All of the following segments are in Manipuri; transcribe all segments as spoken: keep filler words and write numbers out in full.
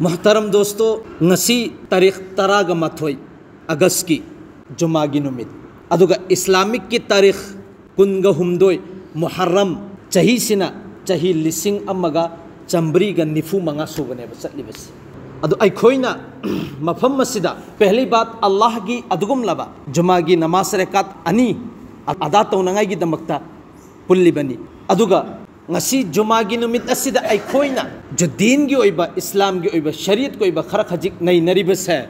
ꯃꯨꯍꯇꯔꯝ ꯗꯣꯁꯇꯣ, ꯉꯁꯤ ꯇꯥꯔꯤꯛ ꯇꯔꯥꯒ ꯃꯥꯊꯣꯏ ꯑꯒꯁꯀꯤ ꯖꯨꯃꯥꯒꯤ ꯅꯨꯃꯤꯠ, ꯑꯗꯨꯒ ꯏꯁꯂꯥꯃꯤꯛꯀꯤ ꯇꯥꯔꯤꯛ ꯀꯨꯟꯒ ꯍꯨꯝꯗꯣꯏ ꯃꯨꯍꯔꯝ, ꯆꯍꯤꯁꯤꯅ ꯆꯍꯤ ꯂꯤꯁꯤꯡ ꯑꯃꯒ ꯆꯥꯃꯔꯤꯒ ꯅꯤꯐꯨ ꯃꯉꯥ ꯁꯨꯕꯅꯦꯕ ꯆꯠꯂꯤꯕꯁꯤ꯫ ꯑꯗꯨ ꯑꯩꯈꯣꯏꯅ ꯃꯐꯝ ꯑꯁꯤꯗ ꯄꯦꯍꯂꯤ ꯕꯥꯠ ꯑꯜꯂꯥꯍꯒꯤ ꯑꯗꯨꯒꯨꯝꯂꯕ ꯖꯨꯃꯥꯒꯤ ꯅꯃꯥꯖ ꯔꯦꯀꯥꯠ ꯑꯅꯤ ꯑꯗꯥ ꯇꯧꯅꯉꯥꯏꯒꯤꯗꯃꯛꯇ ꯄꯨꯜꯂꯤꯕꯅꯤ꯫ ꯑꯗꯨꯒ ꯉꯁꯤ ꯖꯨꯃꯥꯒꯤ ꯅꯨꯃꯤꯠ ꯑꯁꯤꯗ ꯑꯩꯈꯣꯏꯅ ꯖꯨꯗꯤꯟꯒꯤ ꯑꯣꯏꯕ, ꯏꯁꯂꯥꯝꯒꯤ ꯑꯣꯏꯕ, ꯁꯔꯤꯌꯠꯀꯤ ꯑꯣꯏꯕ ꯈꯔ ꯈꯖꯤꯛ ꯅꯩꯅꯔꯤꯕꯁꯦ,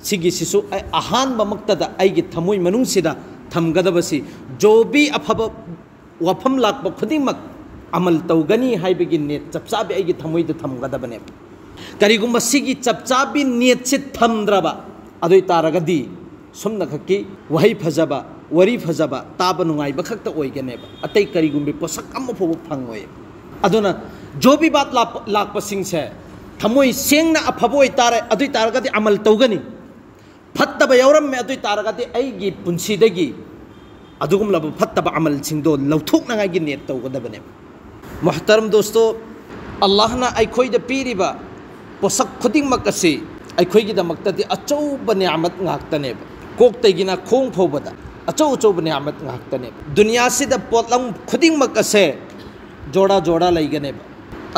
ꯁꯤꯒꯤꯁꯤꯁꯨ ꯑꯩ ꯑꯍꯥꯟꯕꯃꯛꯇꯗ ꯑꯩꯒꯤ ꯊꯃꯣꯏ ꯃꯅꯨꯡꯁꯤꯗ ꯊꯝꯒꯗꯕꯁꯤ, ꯖꯣꯕꯤ ꯑꯐꯕ ꯋꯥꯐꯝ ꯂꯥꯛꯄ ꯈꯨꯗꯤꯡꯃꯛ ꯑꯃꯜ ꯇꯧꯒꯅꯤ ꯍꯥꯏꯕꯒꯤ ꯅꯦꯠ ꯆꯞ ꯆꯥꯕꯤ ꯑꯩꯒꯤ ꯊꯃꯣꯏꯗ ꯊꯝꯒꯗꯕꯅꯦꯕ꯫ ꯀꯔꯤꯒꯨꯝꯕ ꯁꯤꯒꯤ ꯆꯞ ꯆꯥꯕꯤ ꯅꯦꯠꯁꯤ ꯊꯝꯗ꯭ꯔꯕ ꯑꯗꯨ ꯑꯣꯏ ꯇꯥꯔꯒꯗꯤ, ꯁꯨꯝꯅꯈꯛꯀꯤ ꯋꯥꯍꯩ ꯐꯖꯕ, ꯋꯥꯔꯤ ꯐꯖꯕ, ꯇꯥꯕ ꯅꯨꯡꯉꯥꯏꯕ ꯈꯛꯇ ꯑꯣꯏꯒꯅꯦꯕ, ꯑꯇꯩ ꯀꯔꯤꯒꯨꯝꯕ ꯄꯣꯠꯁꯛ ꯑꯃ ꯐꯥꯎꯕ ꯐꯪꯉꯣꯏ꯫ ꯑꯗꯨꯅ ꯖꯣꯕꯤ ꯕꯥꯠ ꯂꯥꯛꯄ, ꯂꯥꯛꯄꯁꯤꯡꯁꯦ ꯊꯃꯣꯏ ꯁꯦꯡꯅ ꯑꯐꯕ ꯑꯣꯏꯇꯥꯔꯦ, ꯑꯗꯨ ꯑꯣꯏ ꯇꯥꯔꯒꯗꯤ ꯑꯃꯜ ꯇꯧꯒꯅꯤ꯫ ꯐꯠꯇꯕ ꯌꯥꯎꯔꯝꯃꯦ, ꯑꯗꯨ ꯑꯣꯏ ꯇꯥꯔꯒꯗꯤ ꯑꯩꯒꯤ ꯄꯨꯟꯁꯤꯗꯒꯤ ꯑꯗꯨꯒꯨꯝꯂꯕ ꯐꯠꯇꯕ ꯑꯃꯜꯁꯤꯡꯗꯣ ꯂꯧꯊꯣꯛꯅꯉꯥꯏꯒꯤ ꯅꯦꯠ ꯇꯧꯒꯗꯕꯅꯦꯕ꯫ ꯃꯨꯍꯇꯔꯝ ꯗꯣꯁꯇꯣ, ꯑꯜꯂꯥꯍꯅ ꯑꯩꯈꯣꯏꯗ ꯄꯤꯔꯤꯕ ꯄꯣꯠꯁꯛ ꯈꯨꯗꯤꯡꯃꯛ ꯑꯁꯤ ꯑꯩꯈꯣꯏꯒꯤꯗꯃꯛꯇꯗꯤ ꯑꯆꯧꯕ ꯅꯤꯌꯥꯃꯠ ꯉꯥꯛꯇꯅꯦꯕ꯫ ꯀꯣꯛꯇꯒꯤꯅ ꯈꯣꯡ ꯐꯥꯎꯕꯗ ꯑꯆꯧ ꯑꯆꯧꯕ ꯅꯤꯌꯥꯃꯠ ꯉꯥꯛꯇꯅꯦꯕ꯫ ꯗꯨꯅꯤꯌꯥꯁꯤꯗ ꯄꯣꯠꯂꯝ ꯈꯨꯗꯤꯡꯃꯛ ꯑꯁꯦ ꯖꯣꯔꯥ ꯖꯣꯔꯥ ꯂꯩꯒꯅꯦꯕ꯫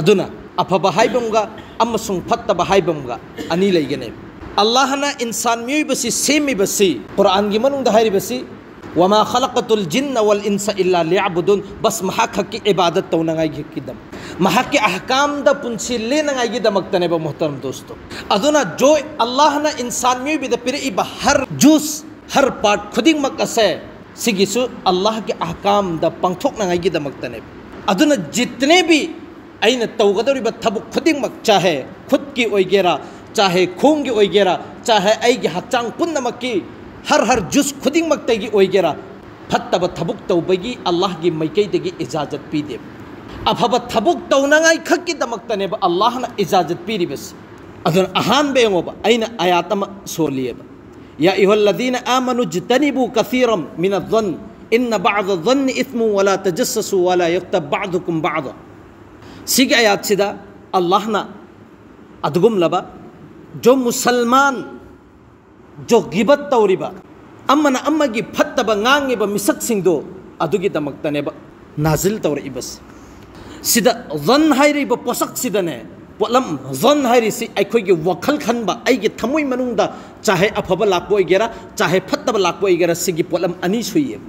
ꯑꯗꯨꯅ ꯑꯐꯕ ꯍꯥꯏꯕ ꯑꯃꯒ ꯑꯃꯁꯨꯡ ꯐꯠꯇꯕ ꯍꯥꯏꯕ ꯑꯃꯒ ꯑꯅꯤ ꯂꯩꯒꯅꯦꯕ꯫ ꯑꯜꯂꯥꯍꯅ ꯏꯟꯁꯥꯟ ꯃꯤꯑꯣꯏꯕꯁꯤ ꯁꯦꯝꯃꯤꯕꯁꯤ, ꯀꯨꯔꯥꯟꯒꯤ ꯃꯅꯨꯡꯗ ꯍꯥꯏꯔꯤꯕꯁꯤ, "ꯋꯃꯥ ꯈꯂꯛꯀꯇꯨꯜ ꯖꯤꯟꯅ ꯋꯜ ꯏꯟꯁ ꯏꯜꯂꯥ ꯂꯤꯌꯥꯕꯨꯗꯨꯟ", ꯕꯁ ꯃꯍꯥꯛ ꯈꯛꯀꯤ ꯏꯕꯥꯗꯠ ꯇꯧꯅꯉꯥꯏꯒꯤꯗꯃꯛ, ꯃꯍꯥꯛꯀꯤ ꯑꯍꯀꯥꯝꯗ ꯄꯨꯟꯁꯤ ꯂꯦꯟꯅꯉꯥꯏꯒꯤꯗꯃꯛꯇꯅꯦꯕ, ꯃꯨꯍꯇꯔꯝ ꯗꯣꯁꯇꯣ꯫ ꯑꯗꯨꯅ ꯖꯣꯏ ꯑꯜꯂꯥꯍꯅ ꯏꯟꯁꯥꯟ ꯃꯤꯑꯣꯏꯕꯗ ꯄꯤꯔꯛꯏꯕ ꯍꯔ ꯖꯨꯁ, ꯍꯔ ꯄꯥꯔꯠ ꯈꯨꯗꯤꯡꯃꯛ ꯑꯁꯦ ꯁꯤꯒꯤꯁꯨ ꯑꯜꯂꯥꯍꯒꯤ ꯑꯍꯀꯥꯝꯗ ꯄꯥꯡꯊꯣꯛꯅꯉꯥꯏꯒꯤꯗꯃꯛꯇꯅꯦꯕ꯫ ꯑꯗꯨꯅ ꯖꯤꯠꯅꯦꯕꯤ ꯑꯩꯅ ꯇꯧꯒꯗꯧꯔꯤꯕ ꯊꯕꯛ ꯈꯨꯗꯤꯡꯃꯛ, ꯆꯥꯍꯦ ꯈꯨꯠꯀꯤ ꯑꯣꯏꯒꯦꯔꯥ, ꯆꯥꯍꯦ ꯈꯣꯡꯒꯤ ꯑꯣꯏꯒꯦꯔꯥ, ꯆꯥꯍꯦ ꯑꯩꯒꯤ ꯍꯛꯆꯥꯡ ꯄꯨꯝꯅꯃꯛꯀꯤ ꯍꯔ ꯍꯔ ꯖꯨꯁ ꯈꯨꯗꯤꯡꯃꯛꯇꯒꯤ ꯑꯣꯏꯒꯦꯔꯥ, ꯐꯠꯇꯕ ꯊꯕꯛ ꯇꯧꯕꯒꯤ ꯑꯜꯂꯥꯍꯒꯤ ꯃꯥꯏꯀꯩꯗꯒꯤ ꯏꯖꯥꯖꯠ ꯄꯤꯗꯦꯕ꯫ ꯑꯐꯕ ꯊꯕꯛ ꯇꯧꯅꯉꯥꯏ ꯈꯛꯀꯤꯗꯃꯛꯇꯅꯦꯕ ꯑꯜꯂꯥꯍꯅ ꯏꯖꯥꯖꯠ ꯄꯤꯔꯤꯕꯁꯤ꯫ ꯑꯗꯨꯅ ꯑꯍꯥꯟꯕ ꯌꯦꯡꯉꯣꯕ, ꯑꯩꯅ ꯑꯥꯌꯥꯠ ꯑꯃ ꯁꯣꯜꯂꯤꯑꯕ, "ꯌꯥ ꯑꯌꯨꯍꯜꯂꯗꯤꯅ ꯑꯥꯃꯅꯨ ꯖꯤꯇꯅꯤꯕꯨ ꯀꯁꯤꯔꯝ ꯃꯤꯅ ꯖꯟ, ꯏꯟꯅ ꯕꯥꯗ ꯖꯟꯅꯤ ꯏꯊꯃꯨ ꯋꯥꯂꯥ ꯇꯖꯁꯁꯨ ꯋꯥꯂꯥ ꯌꯛꯇ ꯕꯥꯗꯨꯀꯨꯝ ꯕꯥꯗ"꯫ ꯁꯤꯒꯤ ꯑꯥꯌꯥꯠꯁꯤꯗ ꯑꯜꯂꯥꯍꯅ ꯑꯗꯨꯒꯨꯝꯂꯕ ꯖꯣ ꯃꯨꯁꯜꯃꯥꯟ, ꯖꯣ ꯒꯤꯕꯠ ꯇꯧꯔꯤꯕ, ꯑꯃꯅ ꯑꯃꯒꯤ ꯐꯠꯇꯕ ꯉꯥꯡꯉꯤꯕ ꯃꯤꯁꯛꯁꯤꯡꯗꯣ, ꯑꯗꯨꯒꯤꯗꯃꯛꯇꯅꯦꯕ ꯅꯥꯖꯤꯜ ꯇꯧꯔꯛꯏꯕꯁꯦ꯫ ꯁꯤꯗ ꯖꯟ ꯍꯥꯏꯔꯤꯕ ꯄꯣꯠꯁꯛꯁꯤꯗꯅꯦ, ꯄꯣꯠꯂꯝ, ꯖꯟ ꯍꯥꯏꯔꯤꯁꯤ ꯑꯩꯈꯣꯏꯒꯤ ꯋꯥꯈꯜ ꯈꯟꯕ, ꯑꯩꯒꯤ ꯊꯃꯣꯏ ꯃꯅꯨꯡꯗ ꯆꯥꯍꯦ ꯑꯐꯕ ꯂꯥꯛꯄ ꯑꯣꯏꯒꯦꯔꯥ, ꯆꯥꯍꯦ ꯐꯠꯇꯕ ꯂꯥꯛꯄ ꯑꯣꯏꯒꯦꯔꯥ, ꯁꯤꯒꯤ ꯄꯣꯠꯂꯝ ꯑꯅꯤ ꯁꯨꯏꯌꯦꯕ,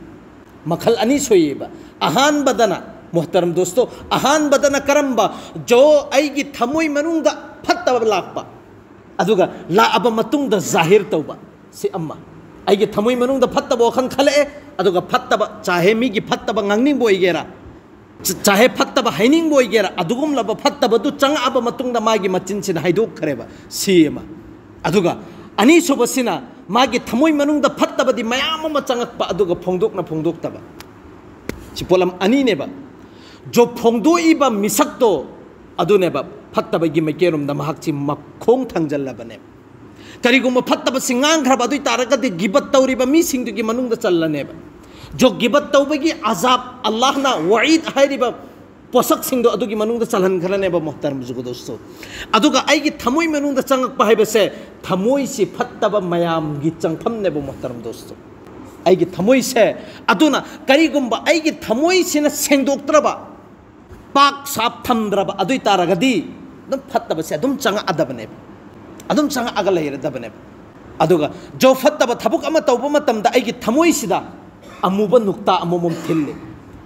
ꯃꯈꯜ ꯑꯅꯤ ꯁꯨꯏꯌꯦꯕ꯫ ꯑꯍꯥꯟꯕꯗꯅ, ꯃꯣꯍꯇꯔꯝ ꯗꯣꯁꯇꯣ, ꯑꯍꯥꯟꯕꯗꯅ ꯀꯔꯝꯕ? ꯖꯣ ꯑꯩꯒꯤ ꯊꯃꯣꯏ ꯃꯅꯨꯡꯗ ꯐꯠꯇꯕ ꯂꯥꯛꯄ, ꯑꯗꯨꯒ ꯂꯥꯛꯑꯕ ꯃꯇꯨꯡꯗ ꯖꯥꯍꯤꯔ ꯇꯧꯕ, ꯁꯤ ꯑꯃ꯫ ꯑꯩꯒꯤ ꯊꯃꯣꯏ ꯃꯅꯨꯡꯗ ꯐꯠꯇꯕ ꯋꯥꯈꯜ ꯈꯜꯂꯛꯑꯦ, ꯑꯗꯨꯒ ꯐꯠꯇꯕ, ꯆꯥꯍꯦ ꯃꯤꯒꯤ ꯐꯠꯇꯕ ꯉꯥꯡꯅꯤꯡꯕ ꯑꯣꯏꯒꯦꯔꯥ, ꯆ-, ꯆꯥꯍꯦ ꯐꯠꯇꯕ ꯍꯥꯏꯅꯤꯡꯕ ꯑꯣꯏꯒꯦꯔꯥ, ꯑꯗꯨꯒꯨꯝꯂꯕ ꯐꯠꯇꯕꯗꯨ ꯆꯪꯉꯛꯑꯕ ꯃꯇꯨꯡꯗ ꯃꯥꯒꯤ ꯃꯆꯤꯟꯁꯤꯅ ꯍꯥꯏꯗꯣꯛꯈ꯭ꯔꯦꯕ, ꯁꯤ ꯑꯃ꯫ ꯑꯗꯨꯒ ꯑꯅꯤꯁꯨꯕꯁꯤꯅ ꯃꯥꯒꯤ ꯊꯃꯣꯏ ꯃꯅꯨꯡꯗ ꯐꯠꯇꯕꯗꯤ ꯃꯌꯥꯝ ꯑꯃ ꯆꯪꯉꯛꯄ, ꯑꯗꯨꯒ ꯐꯣꯡꯗꯣꯛꯅ ꯐꯣꯡꯗꯣꯛꯇꯕ꯫ ꯁꯤ ꯄꯣꯠꯂꯝ ꯑꯅꯤꯅꯦꯕ꯫ ꯖꯣ ꯐꯣꯡꯗꯣꯛꯏꯕ ꯃꯤꯁꯛꯇꯣ, ꯑꯗꯨꯅꯦꯕ ꯐꯠꯇꯕꯒꯤ ꯃꯥꯏꯀꯩꯔꯣꯝꯗ ꯃꯍꯥꯛꯁꯤ ꯃꯈꯣꯡ ꯊꯥꯡꯖꯜꯂꯕꯅꯦꯕ꯫ ꯀꯔꯤꯒꯨꯝꯕ ꯐꯠꯇꯕꯁꯤ ꯉꯥꯡꯈ꯭ꯔꯕ ꯑꯗꯨ ꯑꯣꯏ ꯇꯥꯔꯒꯗꯤ ꯒꯤꯕꯠ ꯇꯧꯔꯤꯕ ꯃꯤꯁꯤꯡꯗꯨꯒꯤ ꯃꯅꯨꯡꯗ ꯆꯜꯂꯅꯦꯕ꯫ ꯖꯣ ꯒꯤꯕꯠ ꯇꯧꯕꯒꯤ ꯑꯖꯥꯕ, ꯑꯜꯂꯥꯍꯅ ꯋꯥꯏꯗ ꯍꯥꯏꯔꯤꯕ ꯄꯣꯠꯁꯛꯁꯤꯡꯗꯣ ꯑꯗꯨꯒꯤ ꯃꯅꯨꯡꯗ ꯆꯜꯍꯟꯈ꯭ꯔꯅꯦꯕ, ꯃꯣꯍꯇꯔꯝ ꯖꯨꯒꯗꯣꯁꯇꯣ꯫ ꯑꯗꯨꯒ ꯑꯩꯒꯤ ꯊꯃꯣꯏ ꯃꯅꯨꯡꯗ ꯆꯪꯉꯛꯄ ꯍꯥꯏꯕꯁꯦ, ꯊꯃꯣꯏꯁꯤ ꯐꯠꯇꯕ ꯃꯌꯥꯝꯒꯤ ꯆꯪꯐꯝꯅꯦꯕ, ꯃꯣꯍꯇꯔꯝ ꯗꯣꯁꯇꯣ꯫ ꯑꯩꯒꯤ ꯊꯃꯣꯏꯁꯦ, ꯑꯗꯨꯅ ꯀꯔꯤꯒꯨꯝꯕ ꯑꯩꯒꯤ ꯊꯃꯣꯏꯁꯤꯅ ꯁꯦꯡꯗꯣꯛꯇ꯭ꯔꯕ, ꯄꯥꯛ ꯁꯥꯞ ꯊꯝꯗ꯭ꯔꯕ ꯑꯗꯨ ꯑꯣꯏ ꯇꯥꯔꯒꯗꯤ, ꯑꯗꯨꯝ ꯐꯠꯇꯕꯁꯦ ꯑꯗꯨꯝ ꯆꯪꯉꯛꯑꯗꯕꯅꯦꯕ, ꯑꯗꯨꯝ ꯆꯪꯉꯛꯑꯒ ꯂꯩꯔꯗꯕꯅꯦꯕ꯫ ꯑꯗꯨꯒ ꯖꯣ ꯐꯠꯇꯕ ꯊꯕꯛ ꯑꯃ ꯇꯧꯕ ꯃꯇꯝꯗ ꯑꯩꯒꯤ ꯊꯃꯣꯏꯁꯤꯗ ꯑꯃꯨꯕ ꯅꯨꯛꯇꯥ ꯑꯃꯃꯝ ꯊꯤꯜꯂꯤ꯫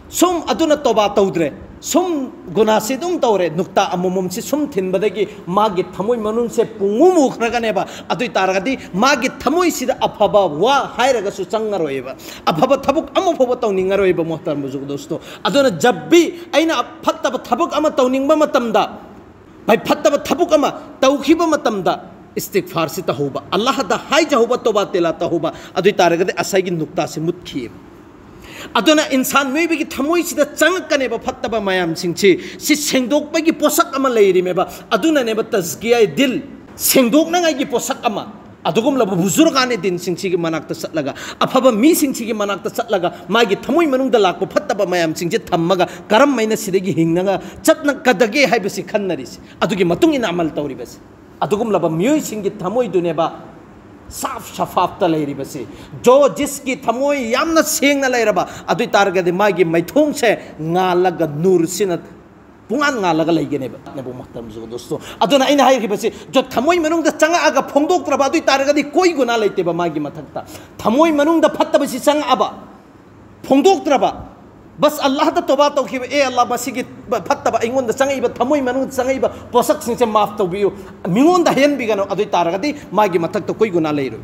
ꯁꯨꯝ ꯑꯗꯨꯅ ꯇꯣꯕꯥ ꯇꯧꯗ꯭ꯔꯦ, ꯁꯨꯝ ꯒꯨꯅꯥꯁꯤ ꯑꯗꯨꯝ ꯇꯧꯔꯦ, ꯅꯨꯛꯇꯥ ꯑꯃꯃꯝꯁꯤ ꯁꯨꯝ ꯊꯤꯟꯕꯗꯒꯤ ꯃꯥꯒꯤ ꯊꯃꯣꯏ ꯃꯅꯨꯡꯁꯦ ꯄꯨꯡꯃꯨ ꯃꯨꯈ꯭ꯔꯒꯅꯦꯕ꯫ ꯑꯗꯨ ꯑꯣꯏ ꯇꯥꯔꯒꯗꯤ ꯃꯥꯒꯤ ꯊꯃꯣꯏꯁꯤꯗ ꯑꯐꯕ ꯋꯥ ꯍꯥꯏꯔꯒꯁꯨ ꯆꯪꯉꯔꯣꯏꯕ, ꯑꯐꯕ ꯊꯕꯛ ꯑꯃ ꯐꯥꯎꯕ ꯇꯧꯅꯤꯡꯉꯔꯣꯏꯕ, ꯃꯣꯍꯇꯔꯝ ꯕꯨꯖꯨꯔꯒ ꯗꯣꯁꯇꯣ꯫ ꯑꯗꯨꯅ ꯖꯕ ꯚꯤ ꯑꯩꯅ ꯐꯠꯇꯕ ꯊꯕꯛ ꯑꯃ ꯇꯧꯅꯤꯡꯕ ꯃꯇꯝꯗ, ꯚꯥꯏ, ꯐꯠꯇꯕ ꯊꯕꯛ ꯑꯃ ꯇꯧꯈꯤꯕ ꯃꯇꯝꯗ ꯏꯁꯇꯤꯒꯐꯥꯔꯁꯤ ꯇꯧꯍꯧꯕ, ꯑꯜꯂꯥꯍꯗ ꯍꯥꯏꯖꯍꯧꯕ, ꯇꯣꯕꯥ ꯇꯦꯂꯥ ꯇꯧꯍꯧꯕ, ꯑꯗꯨ ꯑꯣꯏ ꯇꯥꯔꯒꯗꯤ ꯉꯁꯥꯏꯒꯤ ꯅꯨꯛꯇꯥꯁꯤ ꯃꯨꯠꯈꯤꯑꯕ꯫ ꯑꯗꯨꯅ ꯏꯟꯁꯥꯟ ꯃꯤꯑꯣꯏꯕꯒꯤ ꯊꯃꯣꯏꯁꯤꯗ ꯆꯪꯉꯛꯀꯅꯦꯕ ꯐꯠꯇꯕ ꯃꯌꯥꯝꯁꯤꯡꯁꯤ, ꯁꯤ ꯁꯦꯡꯗꯣꯛꯄꯒꯤ ꯄꯣꯠꯁꯛ ꯑꯃ ꯂꯩꯔꯤꯃꯦꯕ꯫ ꯑꯗꯨꯅꯅꯦꯕ ꯇꯖꯀꯤꯌꯥ ꯗꯤꯜ, ꯁꯦꯡꯗꯣꯛꯅꯉꯥꯏꯒꯤ ꯄꯣꯠꯁꯛ ꯑꯃ꯫ ꯑꯗꯨꯒꯨꯝꯂꯕ ꯕꯨꯖꯨꯔꯒꯥꯅꯦ ꯗꯤꯟꯁꯤꯡꯁꯤꯒꯤ ꯃꯅꯥꯛꯇ ꯆꯠꯂꯒ, ꯑꯐꯕ ꯃꯤꯁꯤꯡꯁꯤꯒꯤ ꯃꯅꯥꯛꯇ ꯆꯠꯂꯒ, ꯃꯥꯒꯤ ꯊꯃꯣꯏ ꯃꯅꯨꯡꯗ ꯂꯥꯛꯄ ꯐꯠꯇꯕ ꯃꯌꯥꯝꯁꯤꯡꯁꯦ ꯊꯝꯃꯒ ꯀꯔꯝ ꯍꯥꯏꯅ ꯁꯤꯗꯒꯤ ꯍꯤꯡꯅꯒ ꯆꯠꯅꯒꯗꯒꯦ ꯍꯥꯏꯕꯁꯤ ꯈꯟꯅꯔꯤꯁꯦ, ꯑꯗꯨꯒꯤ ꯃꯇꯨꯡ ꯏꯟꯅ ꯑꯃꯜ ꯇꯧꯔꯤꯕꯁꯦ꯫ ꯑꯗꯨꯒꯨꯝꯂꯕ ꯃꯤꯑꯣꯏꯁꯤꯡꯒꯤ ꯊꯃꯣꯏꯗꯨꯅꯦꯕ ꯁꯥꯐ ꯁꯐꯥꯐꯇ ꯂꯩꯔꯤꯕꯁꯤ꯫ ꯖꯣ ꯖꯤꯁꯀꯤ ꯊꯃꯣꯏ ꯌꯥꯝꯅ ꯁꯦꯡꯅ ꯂꯩꯔꯕ ꯑꯗꯨ ꯑꯣꯏ ꯇꯥꯔꯒꯗꯤ ꯃꯥꯒꯤ ꯃꯩꯊꯣꯡꯁꯦ ꯉꯥꯜꯂꯒ ꯅꯨꯔꯁꯤꯅ ꯄꯨꯡꯉꯥꯟ ꯉꯥꯜꯂꯒ ꯂꯩꯒꯅꯦꯕ꯫ ꯅꯕꯨ ꯃꯍꯇꯔꯝ ꯖꯨꯒ ꯗꯣꯁꯇꯣ, ꯑꯗꯨꯅ ꯑꯩꯅ ꯍꯥꯏꯔꯤꯕꯁꯤ, ꯖꯣ ꯊꯃꯣꯏ ꯃꯅꯨꯡꯗ ꯆꯪꯉꯛꯑꯒ ꯐꯣꯡꯗꯣꯛꯇ꯭ꯔꯕ ꯑꯗꯨ ꯑꯣꯏ ꯇꯥꯔꯒꯗꯤ ꯀꯣꯏ ꯒꯨꯅꯥ ꯂꯩꯇꯦꯕ ꯃꯥꯒꯤ ꯃꯊꯛꯇ꯫ ꯊꯃꯣꯏ ꯃꯅꯨꯡꯗ ꯐꯠꯇꯕꯁꯤ ꯆꯪꯉꯛꯑꯕ, ꯐꯣꯡꯗꯣꯛꯇ꯭ꯔꯕ, ꯕꯁ ꯑꯜꯂꯥꯍꯗ ꯇꯣꯕꯥ ꯇꯧꯈꯤꯕ, "ꯑꯦ ꯑꯜꯂꯥꯍ, ꯃꯁꯤꯒꯤ ꯐꯠꯇꯕ ꯑꯩꯉꯣꯟꯗ ꯆꯪꯉꯛꯏꯕ, ꯊꯃꯣꯏ ꯃꯅꯨꯡꯗ ꯆꯪꯉꯛꯏꯕ ꯄꯣꯠꯁꯛꯁꯤꯡꯁꯦ ꯃꯥꯐ ꯇꯧꯕꯤꯌꯨ, ꯃꯤꯉꯣꯟꯗ ꯍꯥꯏꯍꯟꯕꯤꯒꯅꯨ", ꯑꯗꯨ ꯑꯣꯏ ꯇꯥꯔꯒꯗꯤ ꯃꯥꯒꯤ ꯃꯊꯛꯇ ꯀꯣꯏ ꯒꯨꯅꯥ ꯂꯩꯔꯣꯏ꯫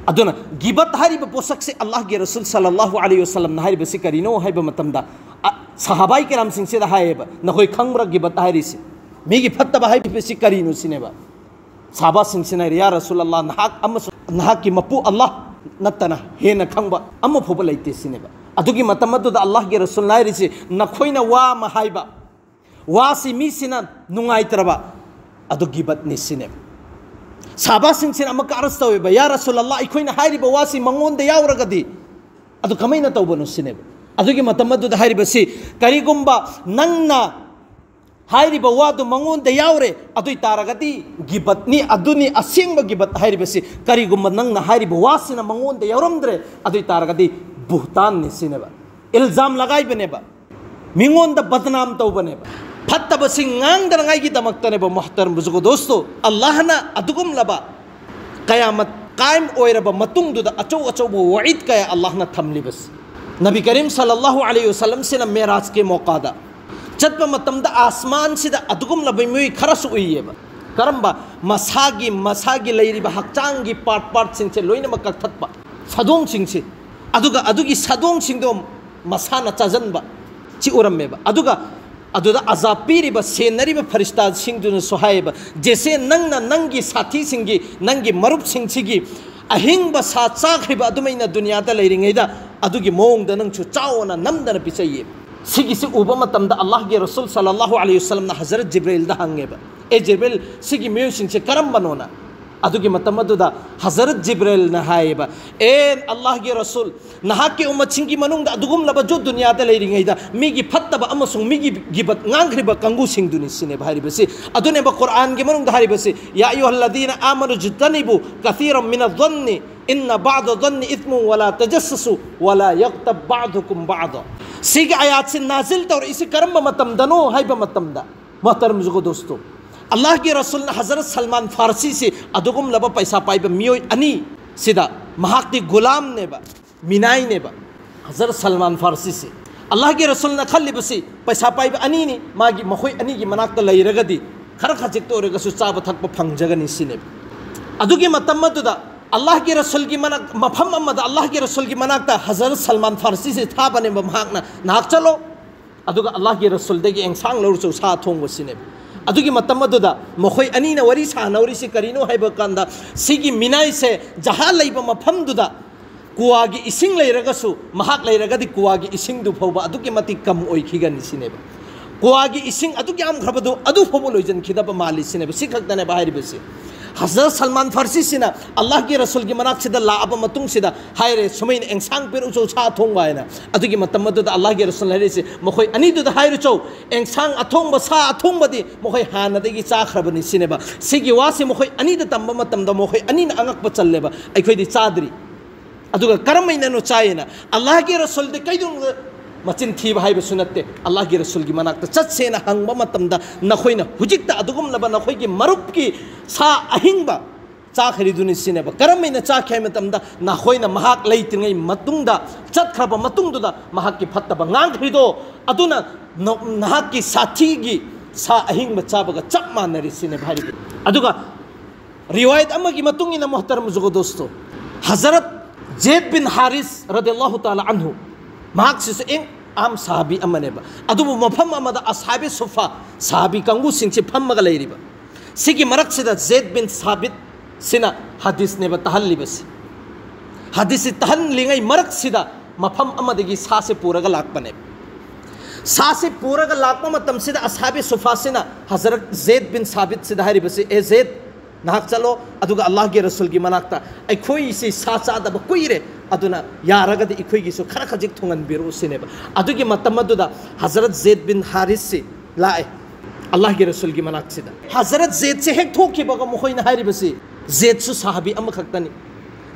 ꯑꯗꯨꯅ ꯒꯤꯕꯠ ꯍꯥꯏꯔꯤꯕ ꯄꯣꯠꯁꯛꯁꯦ ꯑꯜꯂꯥꯍꯒꯤ ꯔꯁꯨꯜ ꯁꯜꯂꯜꯂꯥꯍꯨ ꯑꯂꯩꯍꯤ ꯋꯁꯜꯂꯝꯅ ꯍꯥꯏꯔꯤꯕꯁꯤ ꯀꯔꯤꯅꯣ ꯍꯥꯏꯕ ꯃꯇꯝꯗ, ꯑ, ꯁꯍꯥꯕꯥꯏ ꯀꯔꯥꯝꯁꯤꯡꯁꯤꯗ ꯍꯥꯏꯌꯦꯕ, "ꯅꯈꯣꯏ ꯈꯪꯕ꯭ꯔꯥ ꯒꯤꯕꯠ ꯍꯥꯏꯔꯤꯁꯤ? ꯃꯤꯒꯤ ꯐꯠꯇꯕ ꯍꯥꯏꯔꯤꯕꯁꯤ ꯀꯔꯤꯅꯣ?" ꯁꯤꯅꯦꯕ꯫ ꯁꯍꯥꯕꯥꯁꯤꯡꯁꯤꯅ ꯍꯥꯏꯔꯦ, "ꯌꯥ ꯔꯁꯨꯜ ꯑꯜꯂꯥꯍ, ꯅꯍꯥꯛ ꯑꯃꯁꯨꯡ ꯅꯍꯥꯛꯀꯤ ꯃꯄꯨ ꯑꯜꯂꯥꯍ ꯅꯠꯇꯅ ꯍꯦꯟꯅ ꯈꯪꯕ ꯑꯃ ꯐꯥꯎꯕ ꯂꯩꯇꯦ" ꯁꯤꯅꯦꯕ꯫ ꯑꯗꯨꯒꯤ ꯃꯇꯝ ꯑꯗꯨꯗ ꯑꯜꯂꯥꯍꯒꯤ ꯔꯁꯨꯜꯅ ꯍꯥꯏꯔꯤꯁꯤ, "ꯅꯈꯣꯏꯅ ꯋꯥ ꯑꯃ ꯍꯥꯏꯕ, ꯋꯥꯁꯤ ꯃꯤꯁꯤꯅ ꯅꯨꯡꯉꯥꯏꯇ꯭ꯔꯕ, ꯑꯗꯨ ꯒꯤꯕꯠꯅꯤ" ꯁꯤꯅꯦꯕ꯫ ꯁꯍꯥꯕꯥꯁꯤꯡꯁꯤꯅ ꯑꯃꯨꯛꯀ ꯑꯔꯖ ꯇꯧꯋꯦꯕ, "ꯌꯥ ꯔꯁꯨꯜ ꯑꯜꯂꯥꯍ, ꯑꯩꯈꯣꯏꯅ ꯍꯥꯏꯔꯤꯕ ꯋꯥꯁꯤ ꯃꯉꯣꯟꯗ ꯌꯥꯎꯔꯒꯗꯤ ꯑꯗꯨ ꯀꯃꯥꯏꯅ ꯇꯧꯕꯅꯣ?" ꯁꯤꯅꯦꯕ꯫ ꯑꯗꯨꯒꯤ ꯃꯇꯝ ꯑꯗꯨꯗ ꯍꯥꯏꯔꯤꯕꯁꯤ, "ꯀꯔꯤꯒꯨꯝꯕ ꯅꯪꯅ ꯍꯥꯏꯔꯤꯕ ꯋꯥꯗꯨ ꯃꯉꯣꯟꯗ ꯌꯥꯎꯔꯦ, ꯑꯗꯨ ꯑꯣꯏ ꯇꯥꯔꯒꯗꯤ ꯒꯤꯕꯠꯅꯤ, ꯑꯗꯨꯅꯤ ꯑꯁꯦꯡꯕ ꯒꯤꯕꯠ ꯍꯥꯏꯔꯤꯕꯁꯤ꯫ ꯀꯔꯤꯒꯨꯝꯕ ꯅꯪꯅ ꯍꯥꯏꯔꯤꯕ ꯋꯥꯁꯤꯅ ꯃꯉꯣꯟꯗ ꯌꯥꯎꯔꯝꯗ꯭ꯔꯦ, ꯑꯗꯨ ꯑꯣꯏ ꯇꯥꯔꯒꯗꯤ ꯕꯨꯍꯇꯥꯟꯅꯤ" ꯁꯤꯅꯦꯕ꯫ ꯏꯜꯖꯥꯝ ꯂꯒꯥꯏꯕꯅꯦꯕ, ꯃꯤꯉꯣꯟꯗ ꯕꯗꯅꯥꯝ ꯇꯧꯕꯅꯦꯕ꯫ ꯐꯠꯇꯕꯁꯤ ꯉꯥꯡꯗꯅꯉꯥꯏꯒꯤꯗꯃꯛꯇꯅꯦꯕ, ꯃꯨꯍꯇꯔꯝ ꯕꯨꯖꯨꯒ ꯗꯣꯁꯇꯣ, ꯑꯜꯂꯥꯍꯅ ꯑꯗꯨꯒꯨꯝꯂꯕ ꯀꯌꯥꯃꯠ ꯀꯥꯏꯝ ꯑꯣꯏꯔꯕ ꯃꯇꯨꯡꯗꯨꯗ ꯑꯆꯧ ꯑꯆꯧꯕ ꯋꯥꯏꯗ ꯀꯌꯥ ꯑꯜꯂꯥꯍꯅ ꯊꯝꯂꯤꯕꯁꯤ꯫ ꯅꯕꯤ ꯀꯔꯤꯝ ꯁꯜꯂꯜꯂꯥꯍꯨ ꯑꯂꯩꯍꯤ ꯋꯁꯜꯂꯝꯁꯤꯅ ꯃꯦꯔꯥꯖꯀꯤ ꯃꯣꯀꯥꯗ ꯆꯠꯄ ꯃꯇꯝꯗ ꯑꯥꯁꯃꯥꯟꯁꯤꯗ ꯑꯗꯨꯒꯨꯝꯂꯕ ꯃꯤꯑꯣꯏ ꯈꯔꯁꯨ ꯎꯏꯌꯦꯕ꯫ ꯀꯔꯝꯕ? ꯃꯁꯥꯒꯤ, ꯃꯁꯥꯒꯤ ꯂꯩꯔꯤꯕ ꯍꯛꯆꯥꯡꯒꯤ ꯄꯥꯔꯠ ꯄꯥꯔꯠꯁꯤꯡꯁꯦ ꯂꯣꯏꯅꯃꯛ ꯀꯛꯊꯠꯄ, ꯁꯥꯗꯣꯡꯁꯤꯡꯁꯦ꯫ ꯑꯗꯨꯒ ꯑꯗꯨꯒꯤ ꯁꯥꯗꯣꯡꯁꯤꯡꯗꯣ ꯃꯁꯥꯅ ꯆꯥꯁꯤꯟꯕ ꯁꯤ ꯎꯔꯝꯃꯦꯕ꯫ ꯑꯗꯨꯒ ꯑꯗꯨꯗ ꯑꯖꯥꯕ ꯄꯤꯔꯤꯕ, ꯁꯦꯟꯅꯔꯤꯕ ꯐꯔꯤꯁꯇꯥꯁꯤꯡꯗꯨꯅꯁꯨ ꯍꯥꯏꯌꯦꯕ, "ꯖꯦꯁꯦ ꯅꯪꯅ ꯅꯪꯒꯤ ꯁꯥꯊꯤꯁꯤꯡꯒꯤ, ꯅꯪꯒꯤ ꯃꯔꯨꯞꯁꯤꯡꯁꯤꯒꯤ ꯑꯍꯤꯡꯕ ꯁꯥ ꯆꯥꯈ꯭ꯔꯤꯕ ꯑꯗꯨꯃꯥꯏꯅ ꯗꯨꯅꯤꯌꯥꯗ ꯂꯩꯔꯤꯉꯩꯗ ꯑꯗꯨꯒꯤ ꯃꯑꯣꯡꯗ ꯅꯪꯁꯨ ꯆꯥꯎꯑꯣꯅ ꯅꯝꯗꯅ ꯄꯤꯖꯩꯌꯦ"꯫ ꯁꯤꯒꯤꯁꯤ ꯎꯕ ꯃꯇꯝꯗ ꯑꯜꯂꯥꯍꯒꯤ ꯔꯁꯨꯜ ꯁꯜꯂꯜꯂꯥꯍꯨ ꯑꯂꯩꯍꯤ ꯋꯁꯜꯂꯝꯅ ꯍꯖꯔꯠ ꯖꯤꯕ꯭ꯔꯤꯜꯗ ꯍꯪꯉꯦꯕ, "ꯑꯦ ꯖꯤꯕ꯭ꯔꯤꯜ, ꯁꯤꯒꯤ ꯃꯤꯑꯣꯏꯁꯤꯡꯁꯦ ꯀꯔꯝꯕꯅꯣꯅ?" ꯑꯗꯨꯒꯤ ꯃꯇꯝ ꯑꯗꯨꯗ ꯍꯖꯔꯠ ꯖꯤꯕ꯭ꯔꯦꯜꯅ ꯍꯥꯏꯌꯦꯕ, "ꯑꯦ ꯑꯜꯂꯥꯍꯒꯤ ꯔꯁꯨꯜ, ꯅꯍꯥꯛꯀꯤ ꯎꯝꯃꯠꯁꯤꯡꯒꯤ ꯃꯅꯨꯡꯗ ꯑꯗꯨꯒꯨꯝꯂꯕ ꯖꯨ ꯗꯨꯅꯤꯌꯥꯗ ꯂꯩꯔꯤꯉꯩꯗ ꯃꯤꯒꯤ ꯐꯠꯇꯕ ꯑꯃꯁꯨꯡ ꯃꯤꯒꯤ ꯒꯤꯕꯠ ꯉꯥꯡꯈ꯭ꯔꯤꯕ ꯀꯥꯡꯕꯨꯁꯤꯡꯗꯨꯅꯤ" ꯁꯤꯅꯦꯕ ꯍꯥꯏꯔꯤꯕꯁꯤ꯫ ꯑꯗꯨꯅꯦꯕ ꯀꯨꯔꯥꯟꯒꯤ ꯃꯅꯨꯡꯗ ꯍꯥꯏꯔꯤꯕꯁꯤ, "ꯌꯥ ꯑꯌꯨꯍꯜꯂꯗꯤꯅ ꯑꯥꯃꯅꯨ ꯖꯨꯇꯅꯤꯕꯨ ꯀꯁꯤꯔꯝ ꯃꯤꯅ ꯖꯟꯅꯤ ꯏꯟꯅ ꯕꯥꯗ ꯖꯟꯅꯤ ꯏꯊꯃꯨ ꯋꯥꯂꯥ ꯇꯖꯁꯁꯨ ꯋꯥꯂꯥ ꯌꯛꯇꯕ ꯕꯥꯗꯨꯀꯨꯝ ꯕꯥꯗ"꯫ ꯁꯤꯒꯤ ꯑꯌꯥꯠꯁꯤ ꯅꯥꯖꯤꯜ ꯇꯧꯔꯛꯏꯁꯤ ꯀꯔꯝꯕ ꯃꯇꯝꯗꯅꯣ ꯍꯥꯏꯕ ꯃꯇꯝꯗ, ꯃꯣꯍꯇꯔꯝ ꯖꯨꯒꯣ ꯗꯣꯁꯇꯣ, ꯑꯜꯂꯥꯍꯒꯤ ꯔꯁꯨꯜꯅ ꯍꯖꯔꯠ ꯁꯜꯃꯥꯟ ꯐꯥꯔꯁꯤꯁꯤ ꯑꯗꯨꯒꯨꯝꯂꯕ ꯄꯩꯁꯥ ꯄꯥꯏꯕ ꯃꯤꯑꯣꯏ ꯑꯅꯤ ꯁꯤꯗ, ꯃꯍꯥꯛꯇꯤ ꯒꯨꯂꯥꯝꯅꯦꯕ, ꯃꯤꯅꯥꯏꯅꯦꯕ꯫ ꯍꯖꯔꯠ ꯁꯜꯃꯥꯟ ꯐꯥꯔꯁꯤꯁꯤ, ꯑꯜꯂꯥꯍꯒꯤ ꯔꯁꯨꯜꯅ ꯈꯜꯂꯤꯕꯁꯤ ꯄꯩꯁꯥ ꯄꯥꯏꯕ ꯑꯅꯤꯅꯤ, ꯃꯥꯒꯤ, ꯃꯈꯣꯏ ꯑꯅꯤꯒꯤ ꯃꯅꯥꯛꯇ ꯂꯩꯔꯒꯗꯤ ꯈꯔ ꯈꯖꯤꯛꯇ ꯑꯣꯏꯔꯒꯁꯨ ꯆꯥꯕ ꯊꯛꯄ ꯐꯪꯖꯒꯅꯤ ꯁꯤꯅꯦꯕ꯫ ꯑꯗꯨꯒꯤ ꯃꯇꯝ ꯑꯗꯨꯗ ꯑꯜꯂꯥꯍꯒꯤ ꯔꯁꯨꯜꯒꯤ ꯃꯅꯥꯛ, ꯃꯐꯝ ꯑꯃꯗ ꯑꯜꯂꯥꯍꯒꯤ ꯔꯁꯨꯜꯒꯤ ꯃꯅꯥꯛꯇ ꯍꯖꯔꯠ ꯁꯜꯃꯥꯟ ꯐꯥꯔꯁꯤꯁꯤ ꯊꯥꯕꯅꯦꯕ ꯃꯍꯥꯛꯅ, "ꯅꯍꯥꯛ ꯆꯠꯂꯣ, ꯑꯗꯨꯒ ꯑꯜꯂꯥꯍꯒꯤ ꯔꯁꯨꯜꯗꯒꯤ ꯑꯦꯟꯁꯥꯡ ꯂꯧꯔꯨꯆꯣ, ꯁꯥ ꯊꯣꯡꯕ" ꯁꯤꯅꯦꯕ꯫ ꯑꯗꯨꯒꯤ ꯃꯇꯝ ꯑꯗꯨꯗ ꯃꯈꯣꯏ ꯑꯅꯤꯅ ꯋꯥꯔꯤ ꯁꯥꯟꯅꯔꯤꯁꯤ ꯀꯔꯤꯅꯣ ꯍꯥꯏꯕ ꯀꯥꯟꯗ, ꯁꯤꯒꯤ ꯃꯤꯅꯥꯏꯁꯦ ꯖꯍꯥ ꯂꯩꯕ ꯃꯐꯝꯗꯨꯗ ꯀꯨꯋꯥꯒꯤ ꯏꯁꯤꯡ ꯂꯩꯔꯒꯁꯨ, ꯃꯍꯥꯛ ꯂꯩꯔꯒꯗꯤ ꯀꯨꯋꯥꯒꯤ ꯏꯁꯤꯡꯗꯨ ꯐꯥꯎꯕ ꯑꯗꯨꯛꯀꯤ ꯃꯇꯤꯛ ꯀꯝ ꯑꯣꯏꯈꯤꯒꯅꯤ ꯁꯤꯅꯦꯕ꯫ ꯀꯨꯋꯥꯒꯤ ꯏꯁꯤꯡ ꯑꯗꯨꯛ ꯌꯥꯝꯈ꯭ꯔꯕꯗꯨ ꯑꯗꯨ ꯐꯥꯎꯕ ꯂꯣꯏꯁꯤꯟꯈꯤꯗꯕ ꯃꯥꯜꯂꯤ ꯁꯤꯅꯦꯕ꯫ ꯁꯤ ꯈꯛꯇꯅꯦꯕ ꯍꯥꯏꯔꯤꯕꯁꯤ꯫ ꯍꯖꯔꯠ ꯁꯜꯃꯥꯟ ꯐꯥꯔꯁꯤꯁꯤꯅ ꯑꯜꯂꯥꯍꯒꯤ ꯔꯁꯨꯜꯒꯤ ꯃꯅꯥꯛꯁꯤꯗ ꯂꯥꯛꯑꯕ ꯃꯇꯨꯡꯁꯤꯗ ꯍꯥꯏꯔꯦ, "ꯁꯨꯃꯥꯏꯅ ꯑꯦꯟꯁꯥꯡ ꯄꯤꯔꯛꯎꯆꯣ, ꯁꯥ ꯊꯣꯡꯕ" ꯍꯥꯏꯅ꯫ ꯑꯗꯨꯒꯤ ꯃꯇꯝ ꯑꯗꯨꯗ ꯑꯜꯂꯥꯍꯒꯤ ꯔꯁꯨꯜ ꯍꯥꯏꯔꯤꯁꯤ, "ꯃꯈꯣꯏ ꯑꯅꯤꯗꯨꯗ ꯍꯥꯏꯔꯨꯆꯣ, ꯑꯦꯟꯁꯥꯡ ꯑꯊꯣꯡꯕ, ꯁꯥ ꯑꯊꯣꯡꯕꯗꯤ ꯃꯈꯣꯏ ꯍꯥꯟꯅꯗꯒꯤ ꯆꯥꯈ꯭ꯔꯕꯅꯤ" ꯁꯤꯅꯦꯕ꯫ ꯁꯤꯒꯤ ꯋꯥꯁꯤ ꯃꯈꯣꯏ ꯑꯅꯤꯗ ꯇꯝꯕ ꯃꯇꯝꯗ ꯃꯈꯣꯏ ꯑꯅꯤꯅ ꯑꯉꯛꯄ ꯆꯜꯂꯦꯕ, "ꯑꯩꯈꯣꯏꯗꯤ ꯆꯥꯗ꯭ꯔꯤ"꯫ ꯑꯗꯨꯒ "ꯀꯔꯝꯍꯥꯏꯅꯅꯣ ꯆꯥꯏꯌꯦꯅ?" ꯑꯜꯂꯥꯍꯒꯤ ꯔꯁꯨꯜꯗꯤ ꯀꯩꯗꯧꯅꯨꯡꯗ ꯃꯆꯤꯟ ꯊꯤꯕ ꯍꯥꯏꯕꯁꯨ ꯅꯠꯇꯦ꯫ ꯑꯜꯂꯥꯍꯒꯤ ꯔꯁꯨꯜꯒꯤ ꯃꯅꯥꯛꯇ ꯆꯠꯁꯦꯅ ꯍꯪꯕ ꯃꯇꯝꯗ, "ꯅꯈꯣꯏꯅ ꯍꯧꯖꯤꯛꯇ ꯑꯗꯨꯒꯨꯝꯂꯕ ꯅꯈꯣꯏꯒꯤ ꯃꯔꯨꯞꯀꯤ ꯁꯥ ꯑꯍꯤꯡꯕ ꯆꯥꯈ꯭ꯔꯤꯗꯨꯅꯤ" ꯁꯤꯅꯦꯕ꯫ "ꯀꯔꯝꯍꯥꯏꯅ ꯆꯥꯈꯤ ꯍꯥꯏꯕ ꯃꯇꯝꯗ, ꯅꯈꯣꯏꯅ ꯃꯍꯥꯛ ꯂꯩꯇ꯭ꯔꯤꯉꯩ ꯃꯇꯨꯡꯗ ꯆꯠꯈ꯭ꯔꯕ ꯃꯇꯨꯡꯗꯨꯗ ꯃꯍꯥꯛꯀꯤ ꯐꯠꯇꯕ ꯉꯥꯡꯈ꯭ꯔꯤꯗꯣ, ꯑꯗꯨꯅ ꯅ-, ꯅꯍꯥꯛꯀꯤ ꯁꯥꯊꯤꯒꯤ ꯁꯥ ꯑꯍꯤꯡꯕ ꯆꯥꯕꯒ ꯆꯞ ꯃꯥꯟꯅꯔꯤ" ꯁꯤꯅꯦꯕ ꯍꯥꯏꯔꯤꯕ꯫ ꯑꯗꯨꯒ ꯔꯤꯋꯥꯌꯠ ꯑꯃꯒꯤ ꯃꯇꯨꯡ ꯏꯟꯅ, ꯃꯣꯍꯇꯔꯝ ꯖꯨꯒꯣ ꯗꯣꯁꯇꯣ, ꯍꯖꯔꯠ ꯖꯦꯗ ꯕꯤꯟ ꯍꯥꯔꯤꯁ ꯔꯗꯤꯌꯜꯂꯥꯍꯨ ꯇꯥꯂꯥ ꯑꯟꯍꯨ, ꯃꯍꯥꯛꯁꯤꯁꯨ ꯑꯦꯡ ꯑꯥꯝ ꯁꯍꯥꯕꯤ ꯑꯃꯅꯦꯕ꯫ ꯑꯗꯨꯕꯨ ꯃꯐꯝ ꯑꯃꯗ ꯑꯁꯍꯥꯕꯤ ꯁꯨꯐꯥ, ꯁꯍꯥꯕꯤ ꯀꯥꯡꯕꯨꯁꯤꯡꯁꯤ ꯐꯝꯃꯒ ꯂꯩꯔꯤꯕ꯫ ꯁꯤꯒꯤ ꯃꯔꯛꯁꯤꯗ ꯖꯦꯗ ꯕꯤꯟ ꯁꯥꯕꯤꯠ ꯁꯤꯅ ꯍꯗꯤꯁꯅꯦꯕ ꯇꯥꯍꯜꯂꯤꯕꯁꯤ꯫ ꯍꯗꯤꯁꯁꯤ ꯇꯥꯍꯜꯂꯤꯉꯩ ꯃꯔꯛꯁꯤꯗ ꯃꯐꯝ ꯑꯃꯗꯒꯤ ꯁꯥꯁꯦ ꯄꯨꯔꯒ ꯂꯥꯛꯄꯅꯦꯕ꯫ ꯁꯥꯁꯦ ꯄꯨꯔꯒ ꯂꯥꯛꯄ ꯃꯇꯝꯁꯤꯗ ꯑꯁꯍꯥꯕꯤ ꯁꯨꯐꯥꯁꯤꯅ ꯍꯖꯔꯠ ꯖꯦꯗ ꯕꯤꯟ ꯁꯥꯕꯤꯠꯁꯤꯗ ꯍꯥꯏꯔꯤꯕꯁꯤ, "ꯑꯦ ꯖꯦꯗ, ꯉꯥꯏꯍꯥꯛ ꯆꯠꯂꯣ, ꯑꯗꯨꯒ ꯑꯜꯂꯥꯍꯒꯤ ꯔꯁꯨꯜꯒꯤ ꯃꯅꯥꯛꯇ, "ꯑꯩꯈꯣꯏꯁꯤ ꯁꯥ ꯆꯥꯗꯕ ꯀꯨꯏꯔꯦ, ꯑꯗꯨꯅ ꯌꯥꯔꯒꯗꯤ ꯑꯩꯈꯣꯏꯒꯤꯁꯨ ꯈꯔ ꯈꯖꯤꯛ ꯊꯨꯡꯍꯟꯕꯤꯔꯛꯎ" ꯁꯤꯅꯦꯕ꯫ ꯑꯗꯨꯒꯤ ꯃꯇꯝ ꯑꯗꯨꯗ ꯍꯖꯔꯠ ꯖꯦꯗ ꯕꯤꯟ ꯍꯥꯔꯤꯁꯁꯤ ꯂꯥꯛꯑꯦ ꯑꯜꯂꯥꯍꯒꯤ ꯔꯁꯨꯜꯒꯤ ꯃꯅꯥꯛꯁꯤꯗ꯫ ꯍꯖꯔꯠ ꯖꯦꯗꯁꯦ ꯍꯦꯛ ꯊꯣꯛꯈꯤꯕꯒ ꯃꯈꯣꯏꯅ ꯍꯥꯏꯔꯤꯕꯁꯤ, ꯖꯦꯗꯁꯨ ꯁꯥꯍꯥꯕꯤ ꯑꯃꯈꯛꯇꯅꯤ꯫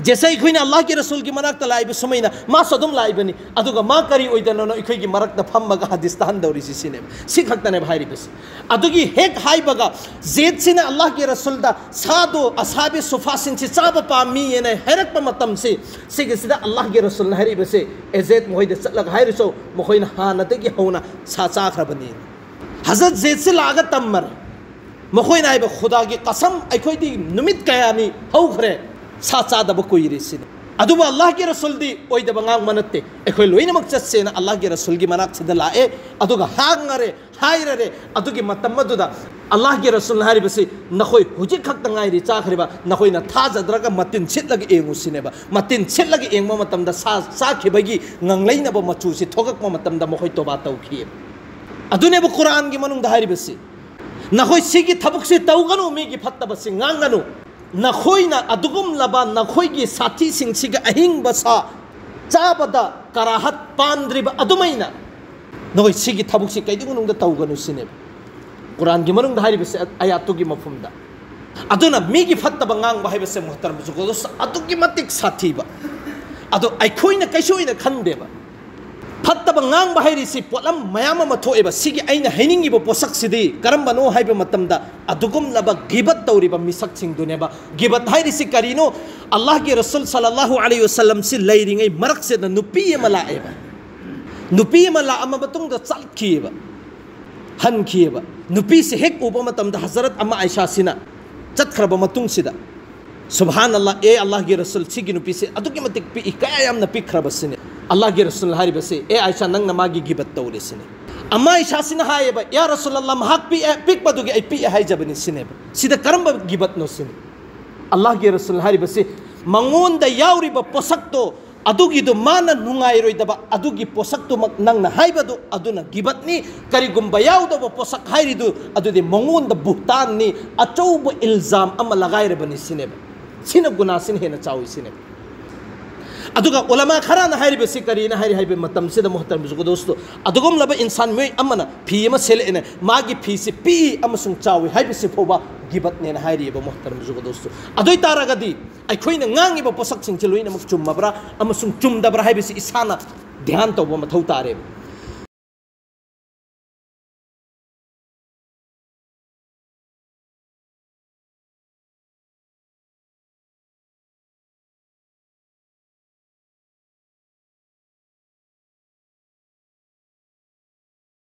ꯖꯦꯁꯦ ꯑꯩꯈꯣꯏꯅ ꯑꯜꯂꯥꯍꯒꯤ ꯔꯁꯨꯜꯒꯤ ꯃꯅꯥꯛꯇ ꯂꯥꯛꯏꯕ ꯁꯨꯃꯥꯏꯅ ꯃꯥꯁꯨ ꯑꯗꯨꯝ ꯂꯥꯛꯏꯕꯅꯤ, ꯑꯗꯨꯒ ꯃꯥ ꯀꯔꯤ ꯑꯣꯏꯗꯅꯅꯣ ꯑꯩꯈꯣꯏꯒꯤ ꯃꯔꯛꯇ ꯐꯝꯃꯒ ꯍꯗꯤꯁ ꯇꯥꯍꯟꯗꯧꯔꯤꯁꯤ ꯁꯤꯅꯦꯕ꯫ ꯁꯤ ꯈꯛꯇꯅꯦꯕ ꯍꯥꯏꯔꯤꯕꯁꯤ꯫ ꯑꯗꯨꯒꯤ ꯍꯦꯛ ꯍꯥꯏꯕꯒ ꯖꯦꯗꯁꯤꯅ ꯑꯜꯂꯥꯍꯒꯤ ꯔꯁꯨꯜꯗ ꯁꯥꯗꯣ ꯑꯁꯥꯕꯤ ꯁꯨꯐꯥꯁꯤꯡꯁꯤ ꯆꯥꯕ ꯄꯥꯝꯃꯤꯑꯅ ꯍꯥꯏꯔꯛꯄ ꯃꯇꯝꯁꯤ, ꯁꯤꯒꯤꯁꯤꯗ ꯑꯜꯂꯥꯍꯒꯤ ꯔꯁꯨꯜꯅ ꯍꯥꯏꯔꯤꯕꯁꯤ, "ꯑꯦ ꯖꯦꯗ, ꯃꯈꯣꯏꯗ ꯆꯠꯂꯒ ꯍꯥꯏꯔꯨꯆꯣ, ꯃꯈꯣꯏꯅ ꯍꯥꯟꯅꯗꯒꯤ ꯍꯧꯅ ꯁꯥ ꯆꯥꯈ꯭ꯔꯕꯅꯤ"꯫ ꯍꯖꯔꯠ ꯖꯦꯗꯁꯤ ꯂꯥꯛꯑꯒ ꯇꯝꯃꯔꯦ꯫ ꯃꯈꯣꯏꯅ ꯍꯥꯏꯕ, "ꯈꯨꯗꯥꯒꯤ ꯀꯁꯝ, ꯑꯩꯈꯣꯏꯗꯤ ꯅꯨꯃꯤꯠ ꯀꯌꯥꯅꯤ ꯍꯧꯈ꯭ꯔꯦ ꯁꯥ ꯆꯥꯗꯕ ꯀꯨꯏꯔꯦ" ꯁꯤꯅꯤ꯫ ꯑꯗꯨꯕꯨ ꯑꯜꯂꯥꯍꯒꯤ ꯔꯁꯨꯜꯗꯤ ꯑꯣꯏꯗꯕ ꯉꯥꯡꯕ ꯅꯠꯇꯦ꯫ "ꯑꯩꯈꯣꯏ ꯂꯣꯏꯅꯃꯛ ꯆꯠꯁꯦꯅ" ꯑꯜꯂꯥꯍꯒꯤ ꯔꯁꯨꯜꯒꯤ ꯃꯅꯥꯛꯁꯤꯗ ꯂꯥꯛꯑꯦ, ꯑꯗꯨꯒ ꯍꯥꯡꯉꯔꯦ, ꯍꯥꯏꯔꯔꯦ꯫ ꯑꯗꯨꯒꯤ ꯃꯇꯝ ꯑꯗꯨꯗ ꯑꯜꯂꯥꯍꯒꯤ ꯔꯁꯨꯜꯅ ꯍꯥꯏꯔꯤꯕꯁꯤ, "ꯅꯈꯣꯏ ꯍꯧꯖꯤꯛ ꯈꯛꯇ ꯉꯥꯏꯔꯤ ꯆꯥꯈ꯭ꯔꯤꯕ, ꯅꯈꯣꯏꯅ ꯊꯥꯖꯗ꯭ꯔꯒ ꯃꯇꯤꯟ ꯁꯤꯠꯂꯒ ꯌꯦꯡꯉꯨ" ꯁꯤꯅꯦꯕ꯫ ꯃꯇꯤꯟ ꯁꯤꯠꯂꯒ ꯌꯦꯡꯕ ꯃꯇꯝꯗ ꯁꯥ ꯆꯥꯈꯤꯕꯒꯤ ꯉꯥꯡꯂꯩꯅꯕ ꯃꯆꯨꯁꯤ ꯊꯣꯛꯂꯛꯄ ꯃꯇꯝꯗ ꯃꯈꯣꯏ ꯇꯣꯕꯥ ꯇꯧꯈꯤ꯫ ꯑꯗꯨꯅꯦꯕ ꯀꯨꯔꯥꯟꯒꯤ ꯃꯅꯨꯡꯗ ꯍꯥꯏꯔꯤꯕꯁꯤ, "ꯅꯈꯣꯏ ꯁꯤꯒꯤ ꯊꯕꯛꯁꯤ ꯇꯧꯒꯅꯨ, ꯃꯤꯒꯤ ꯐꯠꯇꯕꯁꯤ ꯉꯥꯡꯒꯅꯨ꯫ ꯅꯈꯣꯏꯅ ꯑꯗꯨꯒꯨꯝꯂꯕ ꯅꯈꯣꯏꯒꯤ ꯁꯥꯊꯤꯁꯤꯡꯁꯤꯒ ꯑꯍꯤꯡꯕ ꯁꯥ ꯆꯥꯕꯗ ꯀꯔꯥꯍꯠ ꯄꯥꯟꯗ꯭ꯔꯤꯕ ꯑꯗꯨꯃꯥꯏꯅ ꯅꯈꯣꯏ ꯁꯤꯒꯤ ꯊꯕꯛꯁꯤ ꯀꯩꯗꯧꯅꯨꯡꯗ ꯇꯧꯒꯅꯨ" ꯁꯤꯅꯦꯕ ꯀꯨꯔꯥꯟꯒꯤ ꯃꯅꯨꯡꯗ ꯍꯥꯏꯔꯤꯕꯁꯦ, ꯑꯌꯥꯠꯇꯨꯒꯤ ꯃꯐꯝꯗ꯫ ꯑꯗꯨꯅ ꯃꯤꯒꯤ ꯐꯠꯇꯕ ꯉꯥꯡꯕ ꯍꯥꯏꯕꯁꯦ, ꯃꯨꯍꯇꯔꯝ ꯖꯨꯒꯣꯗꯣꯁ, ꯑꯗꯨꯛꯀꯤ ꯃꯇꯤꯛ ꯁꯥꯊꯤꯕ꯫ ꯑꯗꯣ ꯑꯩꯈꯣꯏꯅ ꯀꯩꯁꯨ ꯑꯣꯏꯅ ꯈꯟꯗꯦꯕ꯫ ꯐꯠꯇꯕ ꯉꯥꯡꯕ ꯍꯥꯏꯔꯤꯁꯤ ꯄꯣꯠꯂꯝ ꯃꯌꯥꯝ ꯑꯃ ꯊꯣꯛꯑꯦꯕ꯫ ꯁꯤꯒꯤ ꯑꯩꯅ ꯍꯥꯏꯅꯤꯡꯉꯤꯕ ꯄꯣꯠꯁꯛꯁꯤꯗꯤ ꯀꯔꯝꯕꯅꯣ ꯍꯥꯏꯕ ꯃꯇꯝꯗ, ꯑꯗꯨꯒꯨꯝꯂꯕ ꯒꯤꯕꯠ ꯇꯧꯔꯤꯕ ꯃꯤꯁꯛꯁꯤꯡꯗꯨꯅꯦꯕ꯫ ꯒꯤꯕꯠ ꯍꯥꯏꯔꯤꯁꯤ ꯀꯔꯤꯅꯣ? ꯑꯜꯂꯥꯍꯒꯤ ꯔꯁꯨꯜ ꯁꯜꯂꯜꯂꯥꯍꯨ ꯑꯂꯩꯍꯤ ꯋꯁꯜꯂꯝꯁꯤ ꯂꯩꯔꯤꯉꯩ ꯃꯔꯛꯁꯤꯗ ꯅꯨꯄꯤ ꯑꯃ ꯂꯥꯛꯑꯦꯕ꯫ ꯅꯨꯄꯤ ꯑꯃ ꯂꯥꯛꯑ ꯃꯇꯨꯡꯗ ꯆꯠꯈꯤꯑꯕ, ꯍꯟꯈꯤꯑꯕ꯫ ꯅꯨꯄꯤꯁꯤ ꯍꯦꯛ ꯎꯕ ꯃꯇꯝꯗ ꯍꯖꯔꯠ ꯑꯃ ꯑꯥꯏꯁꯥꯁꯤꯅ ꯆꯠꯈ꯭ꯔꯕ ꯃꯇꯨꯡꯁꯤꯗ, "ꯁꯨꯕꯍꯥꯅꯜꯂꯥꯍ, ꯑꯦ ꯑꯜꯂꯥꯍꯒꯤ ꯔꯁꯨꯜ, ꯁꯤꯒꯤ ꯅꯨꯄꯤꯁꯤ ꯑꯗꯨꯛꯀꯤ ꯃꯇꯤꯛ ꯄꯤꯛꯏ, ꯀꯌꯥ ꯌꯥꯝꯅ ꯄꯤꯛꯈ꯭ꯔꯕ" ꯁꯤꯅꯤ꯫ ꯑꯜꯂꯥꯍꯒꯤ ꯔꯁꯨꯜ ꯍꯥꯏꯔꯤꯕꯁꯤ, "ꯑꯦ ꯑꯥꯏꯁꯥ, ꯅꯪꯅ ꯃꯥꯒꯤ ꯒꯤꯕꯠ ꯇꯧꯔꯦ" ꯁꯤꯅꯤ꯫ ꯑꯃ ꯑꯥꯏꯁꯥꯁꯤꯅ ꯍꯥꯏꯌꯦꯕ, "ꯌꯥ ꯔꯁꯨꯜ ꯑꯜꯂꯥꯍ, ꯃꯍꯥꯛ ꯄꯤꯛꯑꯦ, ꯄꯤꯛꯄꯗꯨꯒꯤ ꯑꯩ ꯄꯤꯛꯑꯦ ꯍꯥꯏꯖꯕꯅꯤ" ꯁꯤꯅꯦꯕ꯫ ꯁꯤꯗ ꯀꯔꯝꯕ ꯒꯤꯕꯠꯅꯣ ꯁꯤꯅꯤ꯫ ꯑꯜꯂꯥꯍꯒꯤ ꯔꯁꯨꯜ ꯍꯥꯏꯔꯤꯕꯁꯤ, ꯃꯉꯣꯟꯗ ꯌꯥꯎꯔꯤꯕ ꯄꯣꯠꯁꯛꯇꯣ ꯑꯗꯨꯒꯤꯗꯨ ꯃꯥꯅ ꯅꯨꯡꯉꯥꯏꯔꯣꯏꯗꯕ ꯑꯗꯨꯒꯤ ꯄꯣꯠꯁꯛꯇꯨꯃꯛ ꯅꯪꯅ ꯍꯥꯏꯕꯗꯨ ꯑꯗꯨꯅ ꯒꯤꯕꯠꯅꯤ꯫ ꯀꯔꯤꯒꯨꯝꯕ ꯌꯥꯎꯗꯕ ꯄꯣꯠꯁꯛ ꯍꯥꯏꯔꯤꯗꯨ ꯑꯗꯨꯗꯤ ꯃꯉꯣꯟꯗ ꯕꯨꯍꯇꯥꯟꯅꯤ, ꯑꯆꯧꯕ ꯏꯜꯖꯥꯝ ꯑꯃ ꯂꯒꯥꯏꯔꯕꯅꯤ ꯁꯤꯅꯦꯕ꯫ ꯁꯤꯅ ꯒꯨꯅꯥꯁꯤꯅ ꯍꯦꯟꯅ ꯆꯥꯎꯏ ꯁꯤꯅꯦꯕ꯫ ꯑꯗꯨꯒ ꯎꯂꯃꯥ ꯈꯔꯅ ꯍꯥꯏꯔꯤꯕꯁꯤ ꯀꯔꯤꯅ ꯍꯥꯏꯔꯤ ꯍꯥꯏꯕ ꯃꯇꯝꯁꯤꯗ, ꯃꯨꯍꯇꯔꯝ ꯖꯨꯒꯗꯣꯁꯇꯣ, ꯑꯗꯨꯒꯨꯝꯂꯕ ꯏꯟꯁꯥꯟ ꯃꯤꯑꯣꯏ ꯑꯃꯅ ꯐꯤ ꯑꯃ ꯁꯦꯠꯂꯛꯑꯦꯅ ꯃꯥꯒꯤ ꯐꯤꯁꯤ ꯄꯤꯛꯏ ꯑꯃꯁꯨꯡ ꯆꯥꯎꯏ ꯍꯥꯏꯕꯁꯤ ꯐꯥꯎꯕ ꯒꯤꯕꯠꯅꯦꯅ ꯍꯥꯏꯔꯤꯑꯕ, ꯃꯨꯍꯇꯔꯝ ꯖꯨꯒꯗꯣꯁꯇꯣ꯫ ꯑꯗꯨ ꯑꯣꯏ ꯇꯥꯔꯒꯗꯤ ꯑꯩꯈꯣꯏꯅ ꯉꯥꯡꯉꯤꯕ ꯄꯣꯠꯁꯛꯁꯤꯡꯁꯤ ꯂꯣꯏꯅꯃꯛ ꯆꯨꯝꯃꯕ꯭ꯔꯥ ꯑꯃꯁꯨꯡ ꯆꯨꯝꯗꯕ꯭ꯔꯥ ꯍꯥꯏꯕꯁꯤ ꯏꯁꯥꯅ ꯙ꯭ꯌꯥꯟ ꯇꯧꯕ ꯃꯊꯧ ꯇꯥꯔꯦꯕ꯫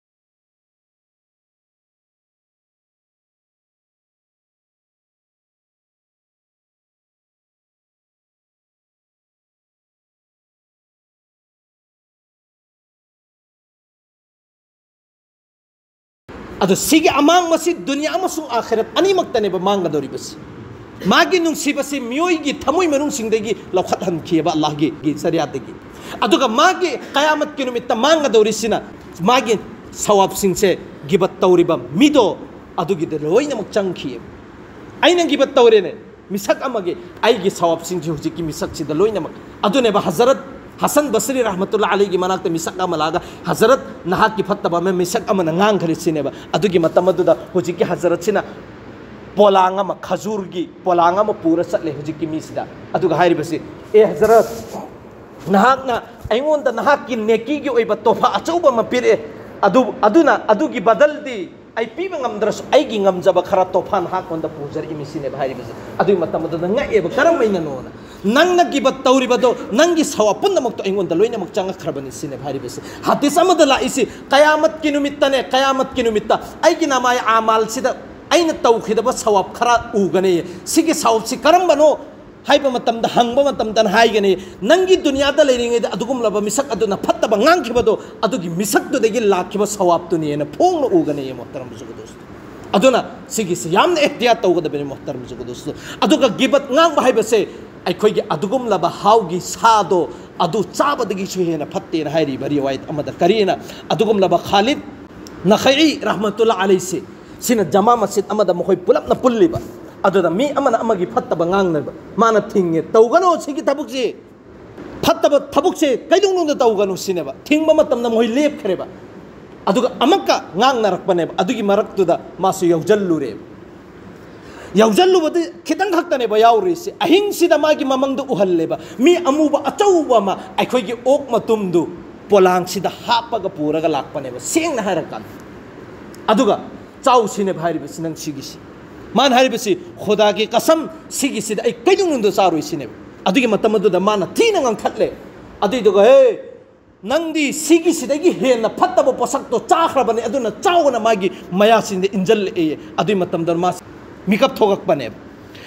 ꯑꯗꯣ ꯁꯤꯒꯤ ꯑꯃꯥꯡꯕꯁꯤ ꯗꯨꯅꯤꯌꯥ ꯑꯃꯁꯨꯡ ꯑꯥꯈꯤꯔꯠ ꯑꯅꯤꯃꯛꯇꯅꯦꯕ ꯃꯥꯡꯒꯗꯧꯔꯤꯕꯁꯤ꯫ ꯃꯥꯒꯤ ꯅꯨꯡꯁꯤꯕꯁꯤ ꯃꯤꯑꯣꯏꯒꯤ ꯊꯃꯣꯏ ꯃꯅꯨꯡꯁꯤꯡꯗꯒꯤ ꯂꯧꯈꯠꯍꯟꯈꯤꯑꯕ ꯑꯜꯂꯥꯍꯒꯤ ꯒꯤ ꯁꯔꯤꯌꯥꯠꯇꯒꯤ꯫ ꯑꯗꯨꯒ ꯃꯥꯒꯤ ꯀꯌꯥꯃꯠꯀꯤ ꯅꯨꯃꯤꯠꯇ ꯃꯥꯡꯒꯗꯧꯔꯤꯁꯤꯅ ꯃꯥꯒꯤ ꯁꯋꯥꯕꯁꯤꯡꯁꯦ ꯒꯤꯕꯠ ꯇꯧꯔꯤꯕ ꯃꯤꯗꯣ ꯑꯗꯨꯒꯤꯗ ꯂꯣꯏꯅꯃꯛ ꯆꯪꯈꯤꯑꯕ꯫ ꯑꯩꯅ ꯒꯤꯕꯠ ꯇꯧꯔꯦꯅꯦ, ꯃꯤꯁꯛ ꯑꯃꯒꯤ ꯑꯩꯒꯤ ꯁꯋꯥꯕꯁꯤꯡꯁꯤ ꯍꯧꯖꯤꯛꯀꯤ ꯃꯤꯁꯛꯁꯤꯗ ꯂꯣꯏꯅꯃꯛ꯫ ꯑꯗꯨꯅꯦꯕ ꯍꯖꯔꯠ ꯍꯁꯟ ꯕꯁꯔꯤ ꯔꯍꯃꯇꯨꯜꯂꯥ ꯑꯂꯩꯒꯤ ꯃꯅꯥꯛꯇ ꯃꯤꯁꯛ ꯑꯃ ꯂꯥꯛꯑꯒ, "ꯍꯖꯔꯠ, ꯅꯍꯥꯛꯀꯤ ꯐꯠꯇꯕ ꯑꯃ ꯃꯤꯁꯛ ꯑꯃꯅ ꯉꯥꯡꯈ꯭ꯔꯦ" ꯁꯤꯅꯦꯕ꯫ ꯑꯗꯨꯒꯤ ꯃꯇꯝ ꯑꯗꯨꯗ ꯍꯧꯖꯤꯛꯀꯤ ꯍꯖꯔꯠꯁꯤꯅ ꯄꯣꯂꯥꯡ ꯑꯃ, ꯈꯖꯨꯔꯒꯤ ꯄꯣꯂꯥꯡ ꯑꯃ ꯄꯨꯔ ꯆꯠꯂꯦ ꯍꯧꯖꯤꯛꯀꯤ ꯃꯤꯁꯤꯗ꯫ ꯑꯗꯨꯒ ꯍꯥꯏꯔꯤꯕꯁꯤ, "ꯑꯦ ꯍꯖꯔꯠ, ꯅꯍꯥꯛꯅ ꯑꯩꯉꯣꯟꯗ ꯅꯍꯥꯛꯀꯤ ꯅꯦꯀꯤꯒꯤ ꯑꯣꯏꯕ ꯇꯣꯐꯥ ꯑꯆꯧꯕ ꯑꯃ ꯄꯤꯔꯛꯑꯦ꯫ ꯑꯗꯨ, ꯑꯗꯨꯅ ꯑꯗꯨꯒꯤ ꯕꯗꯜꯗꯤ ꯑꯩ ꯄꯤꯕ ꯉꯝꯗ꯭ꯔꯁꯨ ꯑꯩꯒꯤ ꯉꯝꯖꯕ ꯈꯔ ꯇꯣꯐꯥ ꯅꯍꯥꯛꯉꯣꯟꯗ ꯄꯨꯖꯔꯛꯏꯃꯤ" ꯁꯤꯅꯦꯕ ꯍꯥꯏꯔꯤꯕꯁꯦ꯫ ꯑꯗꯨꯒꯤ ꯃꯇꯝ ꯑꯗꯨꯗ ꯉꯛꯑꯦꯕ, "ꯀꯔꯝꯍꯥꯏꯅꯅꯣꯅ? ꯅꯪꯅ ꯒꯤꯕꯠ ꯇꯧꯔꯤꯕꯗꯣ ꯅꯪꯒꯤ ꯁꯋꯥꯕ ꯄꯨꯝꯅꯃꯛꯇꯣ ꯑꯩꯉꯣꯟꯗ ꯂꯣꯏꯅꯃꯛ ꯆꯪꯉꯛꯈ꯭ꯔꯕꯅꯤ" ꯁꯤꯅꯦꯕ ꯍꯥꯏꯔꯤꯕꯁꯦ꯫ ꯍꯗꯤꯁ ꯑꯃꯗ ꯂꯥꯛꯏꯁꯤ, "ꯀꯌꯥꯃꯠꯀꯤ ꯅꯨꯃꯤꯠꯇꯅꯦ, ꯀꯌꯥꯃꯠꯀꯤ ꯅꯨꯃꯤꯠꯇ ꯑꯩꯒꯤ ꯅꯃꯥꯏ ꯑꯃꯥꯜꯁꯤꯗ ꯑꯩꯅ ꯇꯧꯈꯤꯗꯕ ꯁꯋꯥꯕ ꯈꯔ ꯎꯒꯅꯤ꯫ ꯁꯤꯒꯤ ꯁꯋꯥꯕꯁꯤ ꯀꯔꯝꯕꯅꯣ?" ꯍꯥꯏꯕ ꯃꯇꯝꯗ, ꯍꯪꯕ ꯃꯇꯝꯗ ꯍꯥꯏꯒꯅꯤ, "ꯅꯪꯒꯤ ꯗꯨꯅꯤꯌꯥꯗ ꯂꯩꯔꯤꯉꯩꯗ ꯑꯗꯨꯒꯨꯝꯂꯕ ꯃꯤꯁꯛ ꯑꯗꯨꯅ ꯐꯠꯇꯕ ꯉꯥꯡꯈꯤꯕꯗꯣ, ꯑꯗꯨꯒꯤ ꯃꯤꯁꯛꯇꯨꯗꯒꯤ ꯂꯥꯛꯈꯤꯕ ꯁꯋꯥꯕꯇꯨꯅꯤ" ꯍꯥꯏꯅ ꯐꯣꯡꯅ ꯎꯒꯅꯤ, ꯃꯣꯍꯇꯔꯝ ꯖꯨꯒꯗꯣꯁ꯫ ꯑꯗꯨꯅ ꯁꯤꯒꯤꯁꯤ ꯌꯥꯝꯅ ꯑꯦꯍꯇꯤꯌꯥꯠ ꯇꯧꯒꯗꯕꯅꯤ, ꯃꯣꯍꯇꯔꯝ ꯖꯨꯒꯗꯣꯁ꯫ ꯑꯗꯨꯒ ꯒꯤꯕꯠ ꯉꯥꯡꯕ ꯍꯥꯏꯕꯁꯦ ꯑꯩꯈꯣꯏꯒꯤ ꯑꯗꯨꯒꯨꯝꯂꯕ ꯍꯥꯎꯒꯤ ꯁꯥꯗꯣ ꯑꯗꯨ ꯆꯥꯕꯗꯒꯤꯁꯨ ꯍꯦꯟꯅ ꯐꯠꯇꯦꯅ ꯍꯥꯏꯔꯤꯕ ꯔꯤꯋꯥꯌꯠ ꯑꯃꯗ꯫ ꯀꯔꯤꯅ? ꯑꯗꯨꯒꯨꯝꯂꯕ ꯈꯥꯂꯤꯗ ꯅꯈꯩ ꯔꯍꯃꯇꯨꯜꯂꯥ ꯑꯂꯩꯁꯤ, ꯁꯤꯅ ꯖꯃꯥ ꯃꯁꯖꯤꯗ ꯑꯃꯗ ꯃꯈꯣꯏ ꯄꯨꯂꯞꯅ ꯄꯨꯜꯂꯤꯕ꯫ ꯑꯗꯨꯗ ꯃꯤ ꯑꯃꯅ ꯑꯃꯒꯤ ꯐꯠꯇꯕ ꯉꯥꯡꯅꯕ, ꯃꯥꯅ ꯊꯤꯡꯉꯦ, "ꯇꯧꯒꯅꯨ ꯁꯤꯒꯤ ꯊꯕꯛꯁꯤ, ꯐꯠꯇꯕ ꯊꯕꯛꯁꯦ ꯀꯩꯗꯧꯅꯨꯡꯗ ꯇꯧꯒꯅꯨ" ꯁꯤꯅꯦꯕ꯫ ꯊꯤꯡꯕ ꯃꯇꯝꯗ ꯃꯈꯣꯏ ꯂꯦꯞꯈ꯭ꯔꯦꯕ꯫ ꯑꯗꯨꯒ ꯑꯃꯨꯛꯀ ꯉꯥꯡꯅꯔꯛꯄꯅꯦꯕ꯫ ꯑꯗꯨꯒꯤ ꯃꯔꯛꯇꯨꯗ ꯃꯥꯁꯨ ꯌꯥꯎꯖꯜꯂꯨꯔꯦꯕ꯫ ꯌꯥꯎꯖꯜꯂꯨꯕꯗꯤ ꯈꯤꯇꯪ ꯈꯛꯇꯅꯦꯕ ꯌꯥꯎꯔꯤꯁꯦ꯫ ꯑꯍꯤꯡꯁꯤꯗ ꯃꯥꯒꯤ ꯃꯃꯪꯗ ꯎꯍꯜꯂꯦꯕ, ꯃꯤ ꯑꯃꯨꯕ ꯑꯆꯧꯕ ꯑꯃ ꯑꯩꯈꯣꯏꯒꯤ ꯑꯣꯛ ꯃꯇꯨꯝꯗꯨ ꯄꯣꯂꯥꯡꯁꯤꯗ ꯍꯥꯞꯄꯒ ꯄꯨꯔꯒ ꯂꯥꯛꯄꯅꯦꯕ, ꯁꯦꯡꯅ ꯍꯥꯏꯔꯀꯥꯟꯗ꯫ ꯑꯗꯨꯒ, "ꯆꯥꯎꯁꯤꯅꯦꯕ ꯍꯥꯏꯔꯤꯕꯁꯤ ꯅꯪ ꯁꯤꯒꯤꯁꯤ"꯫ ꯃꯥꯅ ꯍꯥꯏꯔꯤꯕꯁꯤ, "ꯈꯨꯗꯥꯒꯤ ꯀꯁꯝ, ꯁꯤꯒꯤꯁꯤꯗ ꯑꯩ ꯀꯩꯗꯧꯅꯨꯡꯗ ꯆꯥꯔꯣꯏ" ꯁꯤꯅꯦꯕ꯫ ꯑꯗꯨꯒꯤ ꯃꯇꯝ ꯑꯗꯨꯗ ꯃꯥꯅ ꯊꯤꯅ ꯉꯥꯡꯈꯠꯂꯦ꯫ ꯑꯗꯨꯏꯗꯨꯒ, "ꯍꯦ, ꯅꯪꯗꯤ ꯁꯤꯒꯤꯁꯤꯗꯒꯤ ꯍꯦꯟꯅ ꯐꯠꯇꯕ ꯄꯣꯠꯁꯛꯇꯣ ꯆꯥꯈ꯭ꯔꯕꯅꯦ, ꯑꯗꯨꯅ ꯆꯥꯎꯅ" ꯃꯥꯒꯤ ꯃꯌꯥꯁꯤꯡꯗ ꯏꯟꯖꯜꯂꯛꯑꯦ꯫ ꯑꯗꯨꯏ ꯃꯇꯝꯗ ꯃꯥ ꯃꯤꯀꯞ ꯊꯣꯛꯂꯛꯄꯅꯦꯕ꯫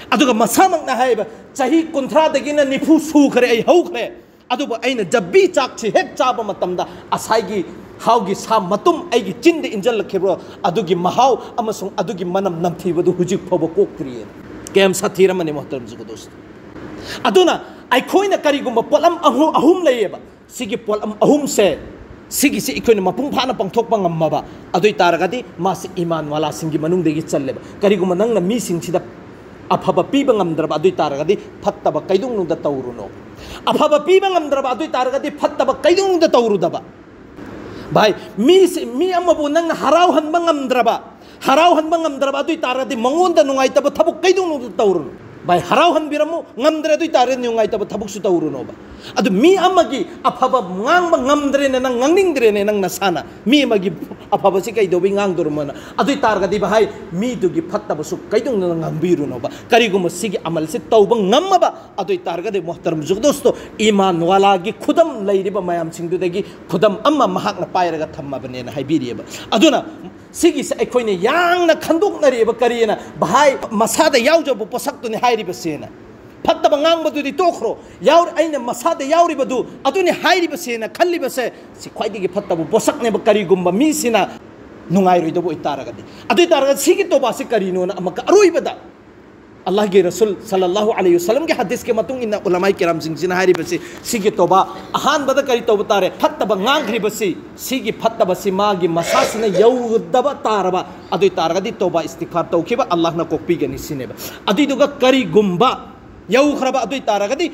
ꯑꯗꯨꯒ ꯃꯁꯥꯃꯛꯅ ꯍꯥꯏꯌꯦꯕ, "ꯆꯍꯤ ꯀꯨꯟꯊ꯭ꯔꯥꯗꯒꯤꯅ ꯅꯤꯐꯨ ꯁꯨꯈ꯭ꯔꯦ ꯑꯩ ꯍꯧꯈ꯭ꯔꯦ, ꯑꯗꯨꯕꯨ ꯑꯩꯅ ꯖꯕꯤ ꯆꯥꯛꯁꯤ ꯍꯦꯛ ꯆꯥꯕ ꯃꯇꯝꯗ ꯉꯁꯥꯏꯒꯤ ꯍꯥꯎꯒꯤ ꯁꯥ ꯃꯇꯨꯝ ꯑꯩꯒꯤ ꯆꯤꯟꯗ ꯏꯟꯖꯜꯂꯛꯈꯤꯕ꯭ꯔꯣ, ꯑꯗꯨꯒꯤ ꯃꯍꯥꯎ ꯑꯃꯁꯨꯡ ꯑꯗꯨꯒꯤ ꯃꯅꯝ ꯅꯝꯊꯤꯕꯗꯨ ꯍꯧꯖꯤꯛ ꯐꯥꯎꯕ ꯀꯣꯛꯇ꯭ꯔꯤꯌꯦ"꯫ ꯀꯌꯥꯝ ꯁꯥꯊꯤꯔꯝꯃꯅꯤ ꯃꯣꯍꯇꯔꯝ ꯖꯨꯒꯗꯣꯁ꯫ ꯑꯗꯨꯅ ꯑꯩꯈꯣꯏꯅ ꯀꯔꯤꯒꯨꯝꯕ ꯄꯣꯠꯂꯝ ꯑꯍꯨ-, ꯑꯍꯨꯝ ꯂꯩꯌꯦꯕ꯫ ꯁꯤꯒꯤ ꯄꯣꯠꯂꯝ ꯑꯍꯨꯝꯁꯦ, ꯁꯤꯒꯤꯁꯦ ꯑꯩꯈꯣꯏꯅ ꯃꯄꯨꯡ ꯐꯥꯅ ꯄꯥꯡꯊꯣꯛꯄ ꯉꯝꯃꯕ ꯑꯗꯨ ꯑꯣꯏ ꯇꯥꯔꯒꯗꯤ ꯃꯥꯁꯤ ꯏꯃꯥꯟ ꯋꯥꯂꯥꯁꯤꯡꯒꯤ ꯃꯅꯨꯡꯗꯒꯤ ꯆꯜꯂꯦꯕ꯫ ꯀꯔꯤꯒꯨꯝꯕ ꯅꯪꯅ ꯃꯤꯁꯤꯡꯁꯤꯗ ꯑꯐꯕ ꯄꯤꯕ ꯉꯝꯗ꯭ꯔꯕ ꯑꯗꯨ ꯑꯣꯏ ꯇꯥꯔꯒꯗꯤ ꯐꯠꯇꯕ ꯀꯩꯗꯧꯅꯨꯡꯗ ꯇꯧꯔꯨꯅꯣ꯫ ꯑꯐꯕ ꯄꯤꯕ ꯉꯝꯗ꯭ꯔꯕ ꯑꯗꯨ ꯑꯣꯏ ꯇꯥꯔꯒꯗꯤ ꯐꯠꯇꯕ ꯀꯩꯗꯧꯅꯨꯡꯗ ꯇꯧꯔꯨꯗꯕ꯫ ꯚꯥꯏ, ꯃꯤꯁꯤ, ꯃꯤ ꯑꯃꯕꯨ ꯅꯪꯅ ꯍꯔꯥꯎꯍꯟꯕ ꯉꯝꯗ꯭ꯔꯕ, ꯍꯔꯥꯎꯍꯟꯕ ꯉꯝꯗ꯭ꯔꯕ ꯑꯗꯨ ꯑꯣꯏ ꯇꯥꯔꯒꯗꯤ ꯃꯉꯣꯟꯗ ꯅꯨꯡꯉꯥꯏꯇꯕ ꯊꯕꯛ ꯀꯩꯗꯧꯅꯨꯡꯗ ꯇꯧꯔꯨꯅꯨ꯫ ꯚꯥꯏ, ꯍꯔꯥꯎꯍꯟꯕꯤꯔꯝꯃꯨ, ꯉꯝꯗ꯭ꯔꯦ ꯑꯗꯨ ꯑꯣꯏ ꯇꯥꯔꯒꯗꯤ ꯅꯨꯡꯉꯥꯏꯇꯕ ꯊꯕꯛꯁꯨ ꯇꯧꯔꯨꯅꯣꯕ꯫ ꯑꯗꯨ ꯃꯤ ꯑꯃꯒꯤ ꯑꯐꯕ ꯉꯥꯡꯕ ꯉꯝꯗ꯭ꯔꯦꯅꯦ, ꯅꯪ ꯉꯥꯡꯅꯤꯡꯗ꯭ꯔꯦꯅꯦ, ꯅꯪ ꯅꯁꯥꯅ ꯃꯤ ꯑꯃꯒꯤ ꯑꯐꯕꯁꯤ ꯀꯩꯗꯧꯕꯩ ꯉꯥꯡꯗꯣꯔꯝꯃꯣꯅ? ꯑꯗꯨ ꯑꯣꯏ ꯇꯥꯔꯒꯗꯤ ꯚꯥꯏ, ꯃꯤꯗꯨꯒꯤ ꯐꯠꯇꯕꯁꯨ ꯀꯩꯗꯧꯅꯨꯡꯗ ꯉꯥꯡꯕꯤꯔꯨꯅꯣꯕ꯫ ꯀꯔꯤꯒꯨꯝꯕ ꯁꯤꯒꯤ ꯑꯃꯜꯁꯤ ꯇꯧꯕ ꯉꯝꯃꯕ ꯑꯗꯨ ꯑꯣꯏ ꯇꯥꯔꯒꯗꯤ ꯃꯣꯍꯇꯔꯝ ꯖꯨꯒꯗꯣꯁꯇꯣ ꯏꯃꯥꯟ ꯋꯥꯂꯥꯒꯤ ꯈꯨꯗꯝ ꯂꯩꯔꯤꯕ ꯃꯌꯥꯝꯁꯤꯡꯗꯨꯗꯒꯤ ꯈꯨꯗꯝ ꯑꯃ ꯃꯍꯥꯛꯅ ꯄꯥꯏꯔꯒ ꯊꯝꯃꯕꯅꯦꯅ ꯍꯥꯏꯕꯤꯔꯤꯑꯕ꯫ ꯑꯗꯨꯅ ꯁꯤꯒꯤꯁꯦ ꯑꯩꯈꯣꯏꯅ ꯌꯥꯡꯅ ꯈꯟꯗꯣꯛꯅꯔꯤꯕ꯫ ꯀꯔꯤꯅ? ꯚꯥꯏ, ꯃꯁꯥꯗ ꯌꯥꯎꯖꯕ ꯄꯣꯠꯁꯛꯇꯨꯅꯤ ꯍꯥꯏꯔꯤꯕꯁꯦꯅ꯫ ꯐꯠꯇꯕ ꯉꯥꯡꯕꯗꯨꯗꯤ ꯇꯣꯛꯈ꯭ꯔꯣ, ꯌꯥꯎꯔ-, ꯑꯩꯅ ꯃꯁꯥꯗ ꯌꯥꯎꯔꯤꯕꯗꯨ ꯑꯗꯨꯅꯤ ꯍꯥꯏꯔꯤꯕꯁꯦꯅ ꯈꯜꯂꯤꯕꯁꯦ, ꯁꯤ ꯈ꯭ꯋꯥꯏꯗꯒꯤ ꯐꯠꯇꯕ ꯄꯣꯠꯁꯛꯅꯦꯕ꯫ ꯀꯔꯤꯒꯨꯝꯕ ꯃꯤꯁꯤꯅ ꯅꯨꯡꯉꯥꯏꯔꯣꯏꯗꯕ ꯑꯣꯏꯇꯥꯔꯒꯗꯤ, ꯑꯗꯨ ꯑꯣꯏꯇꯥꯔꯒꯗꯤ ꯁꯤꯒꯤ ꯇꯣꯕꯥꯁꯤ ꯀꯔꯤꯅꯣꯅ ꯑꯃꯨꯛꯀ ꯑꯔꯣꯏꯕꯗ ꯑꯜꯂꯥꯍꯒꯤ ꯔꯁꯨꯜ ꯁꯜꯂꯜꯂꯥꯍꯨ ꯑꯂꯩꯍꯤ ꯋꯁꯜꯂꯝꯒꯤ ꯍꯗꯤꯁꯀꯤ ꯃꯇꯨꯡ ꯏꯟꯅ ꯎꯂꯃꯥꯏ ꯀꯤꯔꯥꯝꯁꯤꯡꯁꯤꯅ ꯍꯥꯏꯔꯤꯕꯁꯤ, ꯁꯤꯒꯤ ꯇꯣꯕꯥ ꯑꯍꯥꯟꯕꯗ ꯀꯔꯤ ꯇꯧꯕ ꯇꯥꯔꯦ? ꯐꯠꯇꯕ ꯉꯥꯡꯈ꯭ꯔꯤꯕꯁꯤ, ꯁꯤꯒꯤ ꯐꯠꯇꯕꯁꯤ ꯃꯥꯒꯤ ꯃꯁꯥꯁꯤꯅ ꯌꯧꯗꯕ ꯇꯥꯔꯕ, ꯑꯗꯨ ꯑꯣꯏ ꯇꯥꯔꯒꯗꯤ ꯇꯣꯕꯥ ꯏꯁꯇꯤꯒꯐꯥꯔ ꯇꯧꯈꯤꯕ ꯑꯜꯂꯥꯍꯅ ꯀꯣꯛꯄꯤꯒꯅꯤ ꯁꯤꯅꯦꯕ꯫ ꯑꯗꯨꯏꯗꯨꯒ ꯀꯔꯤꯒꯨꯝꯕ ꯌꯧꯈ꯭ꯔꯕ ꯑꯗꯨ ꯑꯣꯏ ꯇꯥꯔꯒꯗꯤ,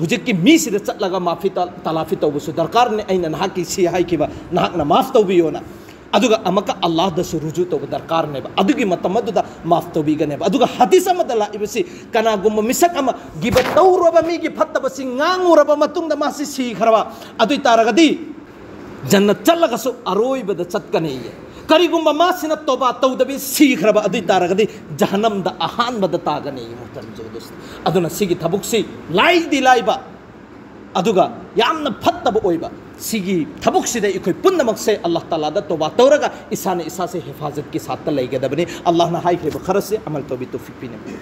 ꯍꯧꯖꯤꯛꯀꯤ ꯃꯤꯁꯤꯗ ꯆꯠꯂꯒ ꯃꯥꯐꯤ ꯇ-, ꯇꯂꯥꯐꯤ ꯇꯧꯕꯁꯨ ꯗꯔꯀꯥꯔꯅꯤ꯫ ꯑꯩꯅ ꯅꯍꯥꯛꯀꯤ ꯁꯤ ꯍꯥꯏꯈꯤꯕ, ꯅꯍꯥꯛꯅ ꯃꯥꯐ ꯇꯧꯕꯤꯌꯣꯅ꯫ ꯑꯗꯨꯒ ꯑꯃꯨꯛꯀ ꯑꯜꯂꯥꯍꯗꯁꯨ ꯔꯨꯖꯨ ꯇꯧꯕ ꯗꯔꯀꯥꯔꯅꯦꯕ꯫ ꯑꯗꯨꯒꯤ ꯃꯇꯝ ꯑꯗꯨꯗ ꯃꯥꯐ ꯇꯧꯕꯤꯒꯅꯦꯕ꯫ ꯑꯗꯨꯒ ꯍꯗꯤꯁ ꯑꯃꯗ ꯂꯥꯛꯏꯕꯁꯤ, ꯀꯅꯥꯒꯨꯝꯕ ꯃꯤꯁꯛ ꯑꯃ ꯒꯤꯕ ꯇꯧꯔꯨꯔꯕ ꯃꯤꯒꯤ ꯐꯠꯇꯕꯁꯤ ꯉꯥꯡꯉꯨꯔꯕ ꯃꯇꯨꯡꯗ ꯃꯥꯁꯤ ꯁꯤꯈ꯭ꯔꯕ ꯑꯗꯨ ꯑꯣꯏ ꯇꯥꯔꯒꯗꯤ, ꯖꯟꯅꯠ ꯆꯠꯂꯒꯁꯨ ꯑꯔꯣꯏꯕꯗ ꯆꯠꯀꯅꯤꯌꯦ꯫ ꯀꯔꯤꯒꯨꯝꯕ ꯃꯥꯁꯤꯅ ꯇꯣꯕꯥ ꯇꯧꯗꯕꯤ ꯁꯤꯈ꯭ꯔꯕ ꯑꯗꯨ ꯑꯣꯏ ꯇꯥꯔꯒꯗꯤ, ꯖꯍꯟꯅꯝꯗ ꯑꯍꯥꯟꯕꯗ ꯇꯥꯒꯅꯤꯌꯦ, ꯃꯨꯍꯇꯔꯝ ꯖꯨꯗꯨꯁ꯫ ꯑꯗꯨꯅ ꯁꯤꯒꯤ ꯊꯕꯛꯁꯤ ꯂꯥꯏꯗꯤ ꯂꯥꯏꯕ, ꯑꯗꯨꯒ ꯌꯥꯝꯅ ꯐꯠꯇꯕ ꯑꯣꯏꯕ꯫ ꯁꯤꯒꯤ ꯊꯕꯛꯁꯤꯗ ꯑꯩꯈꯣꯏ ꯄꯨꯝꯅꯃꯛꯁꯦ ꯑꯜꯂꯥꯍ ꯇꯥꯂꯥꯗ ꯇꯣꯕꯥ ꯇꯧꯔꯒ ꯏꯁꯥꯅ ꯏꯁꯥꯁꯦ ꯍꯤꯐꯥꯖꯠꯀꯤ ꯁꯥꯠꯇ ꯂꯩꯒꯗꯕꯅꯤ꯫ ꯑꯜꯂꯥꯍꯅ ꯍꯥꯏꯈ꯭ꯔꯤꯕ ꯈꯔꯁꯤ ꯑꯃꯜ ꯇꯧꯕꯤ ꯇꯧꯐꯤꯛ ꯄꯤꯅꯕꯤꯌꯨ꯫